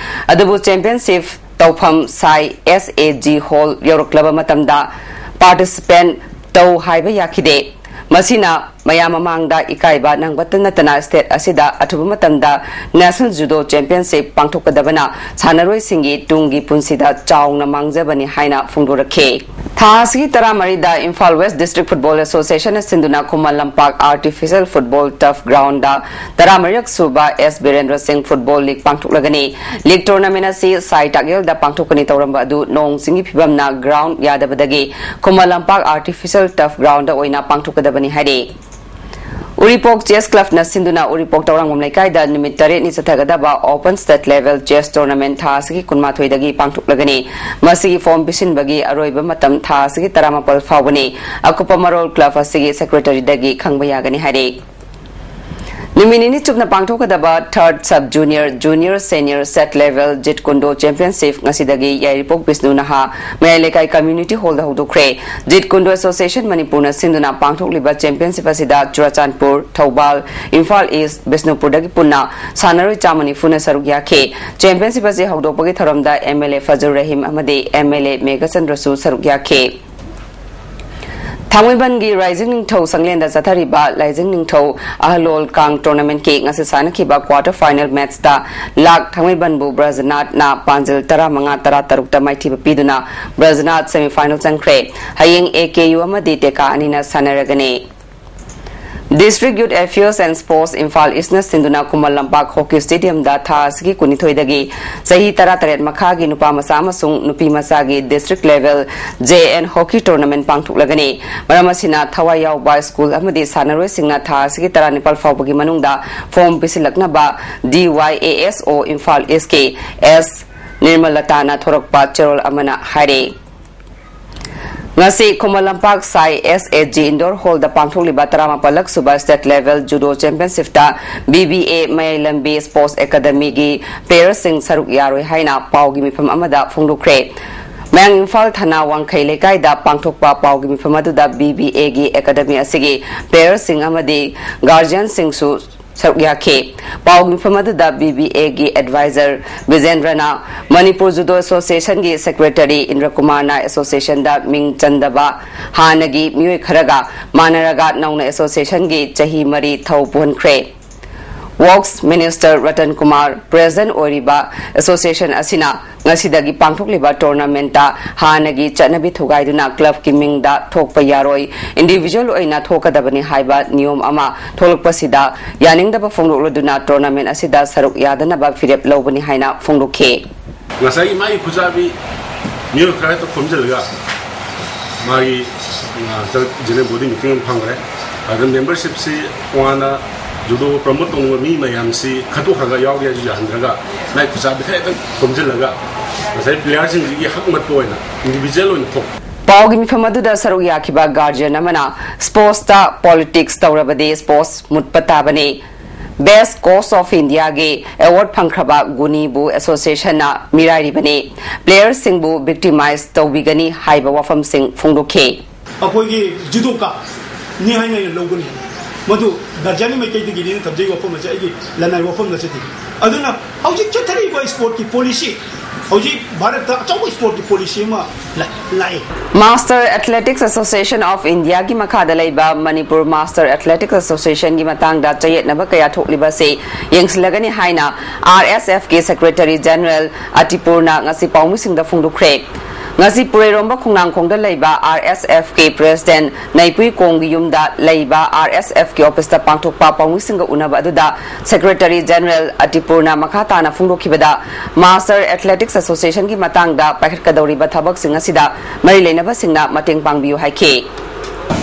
ꯑꯗꯨꯕꯨ ꯆꯦꯝꯄꯤꯌꯟꯁꯤꯞ ꯇꯧꯐꯝ ꯁꯥꯏ ꯑꯦꯁ ꯑꯦ ꯖꯤ ꯍꯣꯜ ꯌꯧꯔꯛꯂꯕ ꯃꯇꯝꯗ ꯄꯥꯔꯇꯤꯁꯤꯄꯦꯟ ꯇꯧ ꯍꯥꯏꯕ ꯌꯥꯈꯤꯗꯦ꯫ ꯃꯁꯤꯅ ꯃꯌꯥꯝ ꯃꯃꯥꯡꯗ ꯏꯀꯥꯏꯕ ꯅꯪꯕꯇ ꯅꯠꯇꯅ ꯁ꯭ꯇꯦꯠ ꯑꯁꯤꯗ ꯑꯊꯨꯕ ꯃꯇꯝꯗ ꯅꯦꯁꯅꯦꯜ ꯖꯨꯗꯣ ꯆꯦꯝꯄꯤꯌꯟꯁꯤꯞ ꯄꯥꯡꯊꯣꯛꯀꯗꯕꯅ ꯁꯥꯟꯅꯔꯣꯏꯁꯤꯡꯒꯤ ꯇꯨꯡꯒꯤ ꯄꯨꯟꯁꯤꯗ ꯆꯥꯎꯅ ꯃꯥꯡꯖꯕꯅꯤ ꯍꯥꯏꯅ ꯐꯣꯡꯗꯣꯔꯛꯈꯤ꯫ ꯊꯥ ꯑꯁꯤꯒꯤ ꯇꯔꯥꯃꯔꯤꯗ ꯏꯝꯐꯥꯜ ꯋꯦꯁ꯭ꯠ ꯗꯤꯁ꯭ꯠꯔꯤꯛ ꯐꯨꯠꯕꯣꯜ ꯑꯦꯁꯣꯁꯤꯌꯦꯁꯟꯅ ꯁꯤꯟꯗꯨꯅ ꯈꯨꯃꯟ ꯂꯝꯄꯥꯛ ꯑꯥꯔꯇꯤꯐꯤꯁꯤꯌꯦꯜ ꯐꯨꯠꯕꯣꯜ ꯇꯔꯐ ꯒ꯭ꯔꯥꯎꯟꯗ ꯇꯔꯥꯃꯔꯤꯔꯛ ꯁꯨꯕ ꯑꯦꯁ ꯕꯤꯔꯦꯟꯗ꯭ꯔ ꯁꯤꯡ ꯐꯨꯠꯕꯣꯜ ꯂꯤꯒ ꯄꯥꯡꯊꯣꯛꯂꯒꯅꯤ꯫ ꯂꯤꯒ ꯇꯣꯔꯅꯥꯃꯦꯟ ꯑꯁꯤ ꯁꯥꯏ ꯇꯥꯛꯌꯦꯜꯗ ꯄꯥꯡꯊꯣꯛꯀꯅꯤ ꯇꯧꯔꯝꯕ ꯑꯗꯨ ꯅꯣꯡ ꯆꯤꯡꯒꯤ ꯐꯤꯕꯝꯅ ꯒ꯭ꯔꯥꯎꯟ ꯌꯥꯗꯕꯗꯒꯤ ꯈꯨꯃꯟ ꯂꯝꯄꯥꯛ ꯑꯥꯔꯇꯤꯐꯤꯁꯤꯌꯦꯜ ꯇꯔꯐ ꯒ꯭ꯔꯥꯎꯟꯗ ꯑꯣꯏꯅ ꯄꯥꯡꯊꯣꯛꯀꯗꯕꯅꯤ ꯍꯥꯏꯔꯤ꯫ ꯎꯔꯤꯄꯣꯛ ꯆꯦꯁ ꯀ꯭ꯂꯕꯅ ꯁꯤꯟꯗꯨꯅ ꯎꯔꯤꯄꯣꯛ ꯇꯧꯔꯥꯡꯕꯝ ꯂꯩꯀꯥꯏꯗ ꯅꯨꯃꯤꯠ ꯇꯔꯦꯠꯅꯤ ꯆꯠꯊꯒꯗꯕ open state level chess tournament ꯊꯥ ꯑꯁꯤꯒꯤ ꯀꯨꯟꯃꯥꯊꯣꯏꯗꯒꯤ ꯄꯥꯡꯊꯣꯛꯂꯒꯅꯤ꯫ ꯃꯁꯤꯒꯤ ꯐꯣꯔꯝ ꯄꯤꯁꯤꯟꯕꯒꯤ ꯑꯔꯣꯏꯕ ꯃꯇꯝ ꯊꯥ ꯑꯁꯤꯒꯤ ꯇꯔꯥꯃꯥꯄꯜ ꯐꯥꯎꯕꯅꯤ꯫ ꯑꯀꯨꯞꯄ ꯃꯔꯣꯜ ꯀ꯭ꯂꯕ ꯑꯁꯤꯒꯤ ꯁꯦꯀ꯭ꯔꯦꯇꯔꯤꯗꯒꯤ ꯈꯪꯕ ꯌꯥꯒꯅꯤ ꯍꯥꯏꯔꯤ꯫ ꯅꯨꯃꯤꯠ ꯅꯤꯅꯤ ꯆꯨꯞꯅ ꯄꯥꯡꯊꯣꯛꯀꯗꯕ Third Sub Junior, Junior Senior State Level Jeet Kune Do Championship ꯉꯁꯤꯗꯒꯤ ꯌꯥꯏꯔꯤꯄꯣꯛ ꯕꯤꯁꯅꯨ ꯅꯍꯥ ꯃꯌꯥꯏ ꯂꯩꯀꯥꯏ Community Hallꯗ ꯍꯧꯗꯣꯛꯈ꯭ꯔꯦ꯫ Jeet Kune Do Association ꯃꯅꯤꯄꯨꯔꯅ ꯁꯤꯟꯗꯨꯅ ꯄꯥꯡꯊꯣꯛꯂꯤꯕ championship ꯑꯁꯤꯗ ꯆꯨꯔꯆꯥꯟꯄꯨꯔ, ꯊꯧꯕꯥꯜ, ꯏꯝꯐꯥꯜ ꯏꯁ, ꯕꯤꯁꯅꯨꯄꯨꯔꯗꯒꯤ ꯄꯨꯟꯅ ꯁꯥꯟꯅꯔꯣꯏ ꯆꯥꯝꯃ ꯅꯤꯐꯨꯅ ꯁꯔꯨꯛ ꯌꯥꯈꯤ꯫ Championship ꯑꯁꯤ ꯍꯧꯗꯣꯛꯄꯒꯤ ꯊꯧꯔꯝꯗ M L A Fazal Rahim ꯑꯃꯗꯤ M L A ꯃꯦꯘꯆꯟꯗ꯭ꯔꯁꯨ ꯁꯔꯨꯛ ꯌꯥꯈꯤ꯫ ꯊꯥꯡꯃꯩꯕꯟꯒꯤ ꯔꯥꯏꯖꯤꯡ ꯅꯤꯡꯊꯧ ꯁꯪꯂꯦꯟꯗ ꯆꯠꯊꯔꯤꯕ ꯂꯥꯏꯖꯤꯡ ꯅꯤꯡꯊꯧ ꯑꯍꯂꯣꯜ ꯀꯥꯡ tournamentꯀꯤ ꯉꯁꯤ ꯁꯥꯟꯅꯈꯤꯕ quarter final matchꯇ ꯂꯥꯛ ꯊꯥꯡꯃꯩꯕꯟꯕꯨ ꯕ꯭ꯔꯖꯅꯥꯊꯅ ꯄꯥꯟꯖꯤꯜ ꯇꯔꯥꯃꯉꯥ ꯇꯔꯥꯇꯔꯨꯛꯇ ꯃꯥꯏꯊꯤꯕ ꯄꯤꯗꯨꯅ ꯕ꯭ꯔꯖꯅꯥꯊ semi final ꯆꯪꯈ꯭ꯔꯦ꯫ ꯍꯌꯦꯡ A K U ꯑꯃꯗꯤ ꯇꯦꯀꯥ ꯑꯅꯤꯅ ꯁꯥꯟꯅꯔꯒꯅꯤ꯫ District Youth Affairs and Sports Imphal ꯏꯁꯅ ꯁꯤꯟꯗꯨꯅ ꯈꯨꯃꯟ ꯂꯝꯄꯥꯛ Hockey Stadiumꯗ ꯊꯥ ꯑꯁꯤꯒꯤ ꯀꯨꯟꯅꯤꯊꯣꯏꯗꯒꯤ ꯆꯍꯤ ꯇꯔꯥꯇꯔꯦꯠ ꯃꯈꯥꯒꯤ ꯅꯨꯄꯥ ꯃꯆꯥ ꯑꯃꯁꯨꯡ ꯅꯨꯄꯤ ꯃꯆꯥꯒꯤ district level J N hockey tournament ꯄꯥꯡꯊꯣꯛꯂꯒꯅꯤ꯫ ꯃꯔꯝ ꯑꯁꯤꯅ ꯊꯋꯥꯏ ꯌꯥꯎꯕ school ꯑꯃꯗꯤ ꯁꯥꯟꯅꯔꯣꯏꯁꯤꯡꯅ ꯊꯥ ꯑꯁꯤꯒꯤ ꯇꯔꯥꯅꯤꯄꯥꯜ ꯐꯥꯎꯕꯒꯤ ꯃꯅꯨꯡꯗ form ꯄꯤꯁꯤꯜꯂꯛꯅꯕ D Y A S O Imphal ꯏꯁꯀꯤ S ꯅꯤꯔꯃꯂꯇꯥꯅ ꯊꯣꯔꯛꯄ ꯆꯦꯔꯣꯜ ꯑꯃꯅ ꯍꯥꯏꯔꯦ꯫ ꯉꯁꯤ ꯈꯨꯃꯟ ꯂꯝꯄꯥꯛ ꯁꯥꯏ S H G Indoor Hallꯗ ꯄꯥꯡꯊꯣꯛꯂꯤꯕ ꯇꯔꯥꯃꯥꯄꯜꯂꯛ ꯁꯨꯕ State Level Judo Championshipꯇ B B A ꯃꯌꯥꯏ ꯂꯝꯕꯤ Sports Academyꯒꯤ playerꯁꯤꯡ ꯁꯔꯨꯛ ꯌꯥꯔꯣꯏ ꯍꯥꯏꯅ ꯄꯥꯎꯒꯤ ꯃꯤꯐꯝ ꯑꯃꯗ ꯐꯣꯡꯗꯣꯛꯈ꯭ꯔꯦ꯫ ꯃꯌꯥꯡ ꯏꯝꯐꯥꯜ ꯊꯅꯥ ꯋꯥꯡꯈꯩ ꯂꯩꯀꯥꯏꯗ ꯄꯥꯡꯊꯣꯛꯄ ꯄꯥꯎꯒꯤ ꯃꯤꯐꯝ ꯑꯗꯨꯗ B B Aꯒꯤ academy ꯑꯁꯤꯒꯤ playerꯁꯤꯡ ꯑꯃꯗꯤ guardianꯁꯤꯡꯁꯨ ꯁꯔꯨꯛ ꯌꯥꯈꯤ꯫ ꯄꯥꯎꯒꯤ ꯃꯤꯐꯝ ꯑꯗꯨꯗ B B Aꯒꯤ advisor ꯕꯤꯖꯦꯟꯗ꯭ꯔꯅ Manipur Judo Associationꯒꯤ secretary ꯏꯟꯗ꯭ꯔꯀꯨꯃꯥꯔꯅ associationꯗ ꯃꯤꯡ ꯆꯟꯗꯕ ꯍꯥꯟꯅꯒꯤ ꯃꯤꯑꯣꯏ ꯈꯔꯒ ꯃꯥꯟꯅꯔꯒ ꯅꯧꯅ associationꯒꯤ ꯆꯍꯤ ꯃꯔꯤ ꯊꯧ ꯄꯨꯍꯟꯈ꯭ꯔꯦ꯫ Works Minister Ratan Kumar president ꯑꯣꯏꯔꯤꯕ association ꯑꯁꯤꯅ ꯉꯁꯤꯗꯒꯤ ꯄꯥꯡꯊꯣꯛꯂꯤꯕ tournamentꯇ ꯍꯥꯟꯅꯒꯤ ꯆꯠꯅꯕꯤ ꯊꯨꯒꯥꯏꯗꯨꯅ clubꯀꯤ ꯃꯤꯡꯗ ꯊꯣꯛꯄ ꯌꯥꯔꯣꯏ, individual ꯑꯣꯏꯅ ꯊꯣꯛꯀꯗꯕꯅꯤ ꯍꯥꯏꯕ ꯅꯤꯌꯣꯝ ꯑꯃ ꯊꯣꯛꯂꯛꯄꯁꯤꯗ ꯌꯥꯅꯤꯡꯗꯕ ꯐꯣꯡꯗꯣꯛꯂꯗꯨꯅ tournament ꯑꯁꯤꯗ ꯁꯔꯨꯛ ꯌꯥꯗꯅꯕ ꯐꯤꯔꯦꯞ ꯂꯧꯕꯅꯤ ꯍꯥꯏꯅ ꯐꯣꯡꯗꯣꯛꯈꯤ꯫ ꯉꯁꯥꯏꯒꯤ ꯃꯥꯒꯤ ꯈꯨꯆꯥꯕꯤ ꯃꯤꯑꯣꯏ ꯈꯔ ꯍꯦꯛꯇ ꯈꯣꯝꯖꯤꯜꯂꯒ ꯃꯥꯒꯤ, ꯑ, general body meeting ꯑꯃ ꯐꯝꯈ꯭ꯔꯦ꯫ ꯑꯗꯨꯗ membershipꯁꯤ ꯇꯣꯉꯥꯟꯅ judo promote ꯇꯧꯅꯤꯡꯕ ꯃꯤ ꯃꯌꯥꯝꯁꯤ ꯈꯟꯗꯣꯛꯈ꯭ꯔꯒ ꯌꯥꯎꯒꯦ ꯍꯥꯏꯁꯨ ꯌꯥꯍꯟꯗ꯭ꯔꯒ ꯃꯥꯒꯤ ꯈꯨꯆꯥꯕꯤ ꯈꯔ ꯍꯦꯛꯇ ꯈꯣꯝꯖꯤꯜꯂꯒ ꯉꯁꯥꯏ playerꯁꯤꯡꯁꯤꯒꯤ ꯍꯛ ꯃꯠꯄ ꯑꯣꯏꯅ individual ꯑꯣꯏꯅ ꯊꯣꯛ ꯄꯥꯎꯒꯤ ꯃꯤꯐꯝ ꯑꯗꯨꯗ ꯁꯔꯨꯛ ꯌꯥꯈꯤꯕ guardian ꯑꯃꯅ sportsꯇ politics ꯇꯧꯔꯕꯗꯤ sports ꯃꯨꯠꯄ ꯇꯥꯕꯅꯤ꯫ Best Coach of Indiaꯒꯤ award ꯐꯪꯈ꯭ꯔꯕ ꯒꯨꯅꯤꯕꯨ associationꯅ ꯃꯤꯔꯥꯏꯔꯤꯕꯅꯤ, playerꯁꯤꯡꯕꯨ victimize ꯇꯧꯕꯤꯒꯅꯤ ꯍꯥꯏꯕ ꯋꯥꯐꯝꯁꯤꯡ ꯐꯣꯡꯗꯣꯛꯈꯤ꯫ ꯑꯩꯈꯣꯏꯒꯤ ꯖꯨꯗꯣꯀꯥꯅꯤ ꯍꯥꯏꯅ ꯑꯩꯅ ꯂꯧꯒꯅꯤ꯫ ꯃꯗꯨ ꯒꯥꯔꯖꯤꯌꯥꯅꯤ ꯃꯥꯏꯀꯩꯗꯒꯤꯅꯤꯅ ꯊꯝꯖꯩ ꯋꯥꯐꯝ ꯑꯁꯦ, ꯑꯩꯒꯤ ꯂꯅꯥꯏ ꯋꯥꯐꯝ ꯅꯠꯆꯗꯦ꯫ ꯑꯗꯨꯅ ꯍꯧꯖꯤꯛ ꯆꯠꯊꯔꯤꯕ sportꯀꯤ policy, ꯍꯧꯖꯤꯛ ꯚꯥꯔꯠꯇ ꯑꯆꯧꯕ sportꯀꯤ policy ꯑꯃ ꯂꯥꯛꯑꯦ꯫ Master Athletics Association of Indiaꯒꯤ ꯃꯈꯥꯗ ꯂꯩꯕ ꯃꯅꯤꯄꯨꯔ Master Athletics Associationꯒꯤ ꯃꯇꯥꯡꯗ ꯆꯌꯦꯠꯅꯕ ꯀꯌꯥ ꯊꯣꯛꯂꯤꯕ ꯑꯁꯤ ꯌꯦꯡꯁꯤꯜꯂꯒꯅꯤ ꯍꯥꯏꯅ RSFꯀꯤ Secretary General ꯑꯇꯤꯄꯨꯔꯅ ꯉꯁꯤ ꯄꯥꯎꯃꯤꯁꯤꯡꯗ ꯐꯣꯡꯗꯣꯛꯈ꯭ꯔꯦ꯫ ꯉꯁꯤ ꯄꯨꯔꯩꯔꯣꯝꯕ ꯈꯣꯡꯅꯥꯡꯈꯣꯡꯗ ꯂꯩꯕ RSFꯀꯤ President ꯅꯩꯄꯨꯏ ꯀꯣꯡꯒꯤ ꯌꯨꯝꯗ ꯂꯩꯕ RSFꯀꯤ officeꯇ ꯄꯥꯡꯊꯣꯛꯄ ꯄꯥꯎꯃꯤꯁꯤꯡꯒ ꯎꯅꯕ ꯑꯗꯨꯗ Secretary General ꯑꯇꯤꯄꯨꯔꯅ ꯃꯈꯥ ꯇꯥꯅ ꯐꯣꯡꯗꯣꯛꯈꯤꯕꯗ, Master Athletics Associationꯒꯤ ꯃꯇꯥꯡꯗ ꯄꯥꯏꯈꯠꯀꯗꯧꯔꯤꯕ ꯊꯕꯛꯁꯤꯡ ꯑꯁꯤꯗ ꯃꯔꯤ ꯂꯩꯅꯕꯁꯤꯡꯅ ꯃꯇꯦꯡ ꯄꯥꯡꯕꯤꯌꯨ ꯍꯥꯏꯈꯤ꯫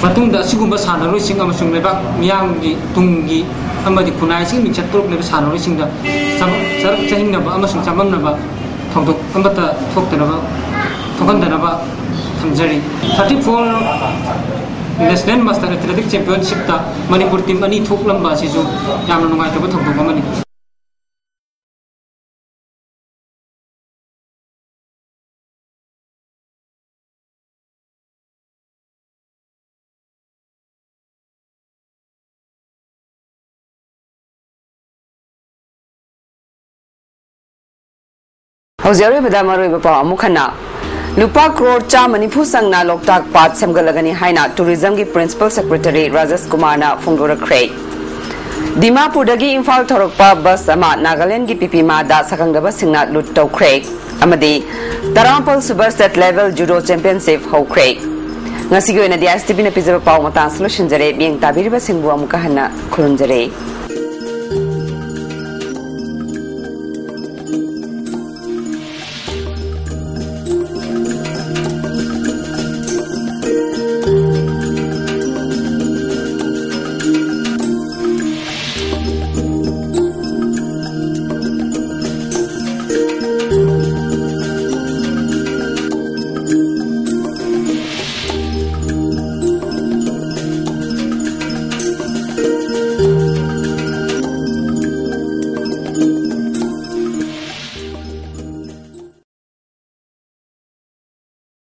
ꯃꯇꯨꯡꯗ ꯑꯁꯤꯒꯨꯝꯕ ꯁꯥꯟꯅꯔꯣꯏꯁꯤꯡ ꯑꯃꯁꯨꯡ ꯂꯩꯕꯥꯛ ꯃꯤꯌꯥꯝꯒꯤ ꯇꯨꯡꯒꯤ ꯑꯃꯗꯤ ꯈꯨꯟꯅꯥꯏꯁꯤꯒꯤ ꯃꯤꯡꯆꯠ ꯄꯨꯔꯛꯂꯤꯕ ꯁꯥꯟꯅꯔꯣꯏꯁꯤꯡꯗ ꯆꯥꯕ-, ꯆꯔꯛ ꯆꯍꯤꯡꯅꯕ ꯑꯃꯁꯨꯡ ꯆꯃꯝꯅꯕ ꯊꯧꯗꯣꯛ ꯑꯃꯠꯇ ꯊꯣꯛꯇꯅꯕ, ꯊꯣꯛꯍꯟꯗꯅꯕ ꯊꯝꯖꯔꯤ꯫ Thirty four National Master Athletic Championshipꯇ Manipur team ꯑꯅꯤ ꯊꯣꯛꯂꯝꯕ ꯑꯁꯤꯁꯨ ꯌꯥꯝꯅ ꯅꯨꯡꯉꯥꯏꯇꯕ ꯊꯧꯗꯣꯛ ꯑꯃꯅꯤ꯫ ꯍꯧꯖꯤꯛ ꯑꯔꯣꯏꯕꯗ ꯃꯔꯨꯑꯣꯏꯕ ꯄꯥꯎ ꯑꯃꯨꯛ ꯍꯟꯅ꯫ ꯂꯨꯄꯥ ꯀ꯭ꯔꯣꯔ ꯆꯥꯝꯃ ꯅꯤꯐꯨ ꯆꯪꯅ ꯂꯣꯛꯇꯥꯛ ꯄꯥꯠ ꯁꯦꯝꯒꯠꯂꯒꯅꯤ ꯍꯥꯏꯅ tourismꯒꯤ Principal Secretary ꯔꯥꯖꯦꯁ ꯀꯨꯃꯥꯔꯅ ꯐꯣꯡꯗꯣꯔꯛꯈ꯭ꯔꯦ꯫ ꯗꯤꯃꯥꯄꯨꯔꯗꯒꯤ ꯏꯝꯐꯥꯜ ꯊꯧꯔꯛꯄ bus ꯑꯃ ꯅꯥꯒꯥꯂꯦꯟꯗꯒꯤ ꯄꯤꯄꯤꯃꯥꯗ ꯁꯛꯈꯪꯗꯕꯁꯤꯡꯅ loot ꯇꯧꯈ꯭ꯔꯦ꯫ ꯑꯃꯗꯤ ꯇꯔꯥꯃꯥꯄꯜ ꯁꯨꯕ state level judo championship ꯍꯧꯈ꯭ꯔꯦ꯫ ꯉꯁꯤꯒꯤ ꯑꯣꯏꯅꯗꯤ ISTVꯅ ꯄꯤꯖꯕ ꯄꯥꯎ ꯃꯇꯥꯡꯁꯤ ꯂꯣꯏꯁꯤꯟꯖꯔꯦ꯫ ꯃꯤꯠꯌꯦꯡ ꯇꯥꯕꯤꯔꯤꯕꯁꯤꯡꯕꯨ ꯑꯃꯨꯛꯀ ꯍꯟꯅ ꯈꯨꯔꯨꯝꯖꯔꯤ꯫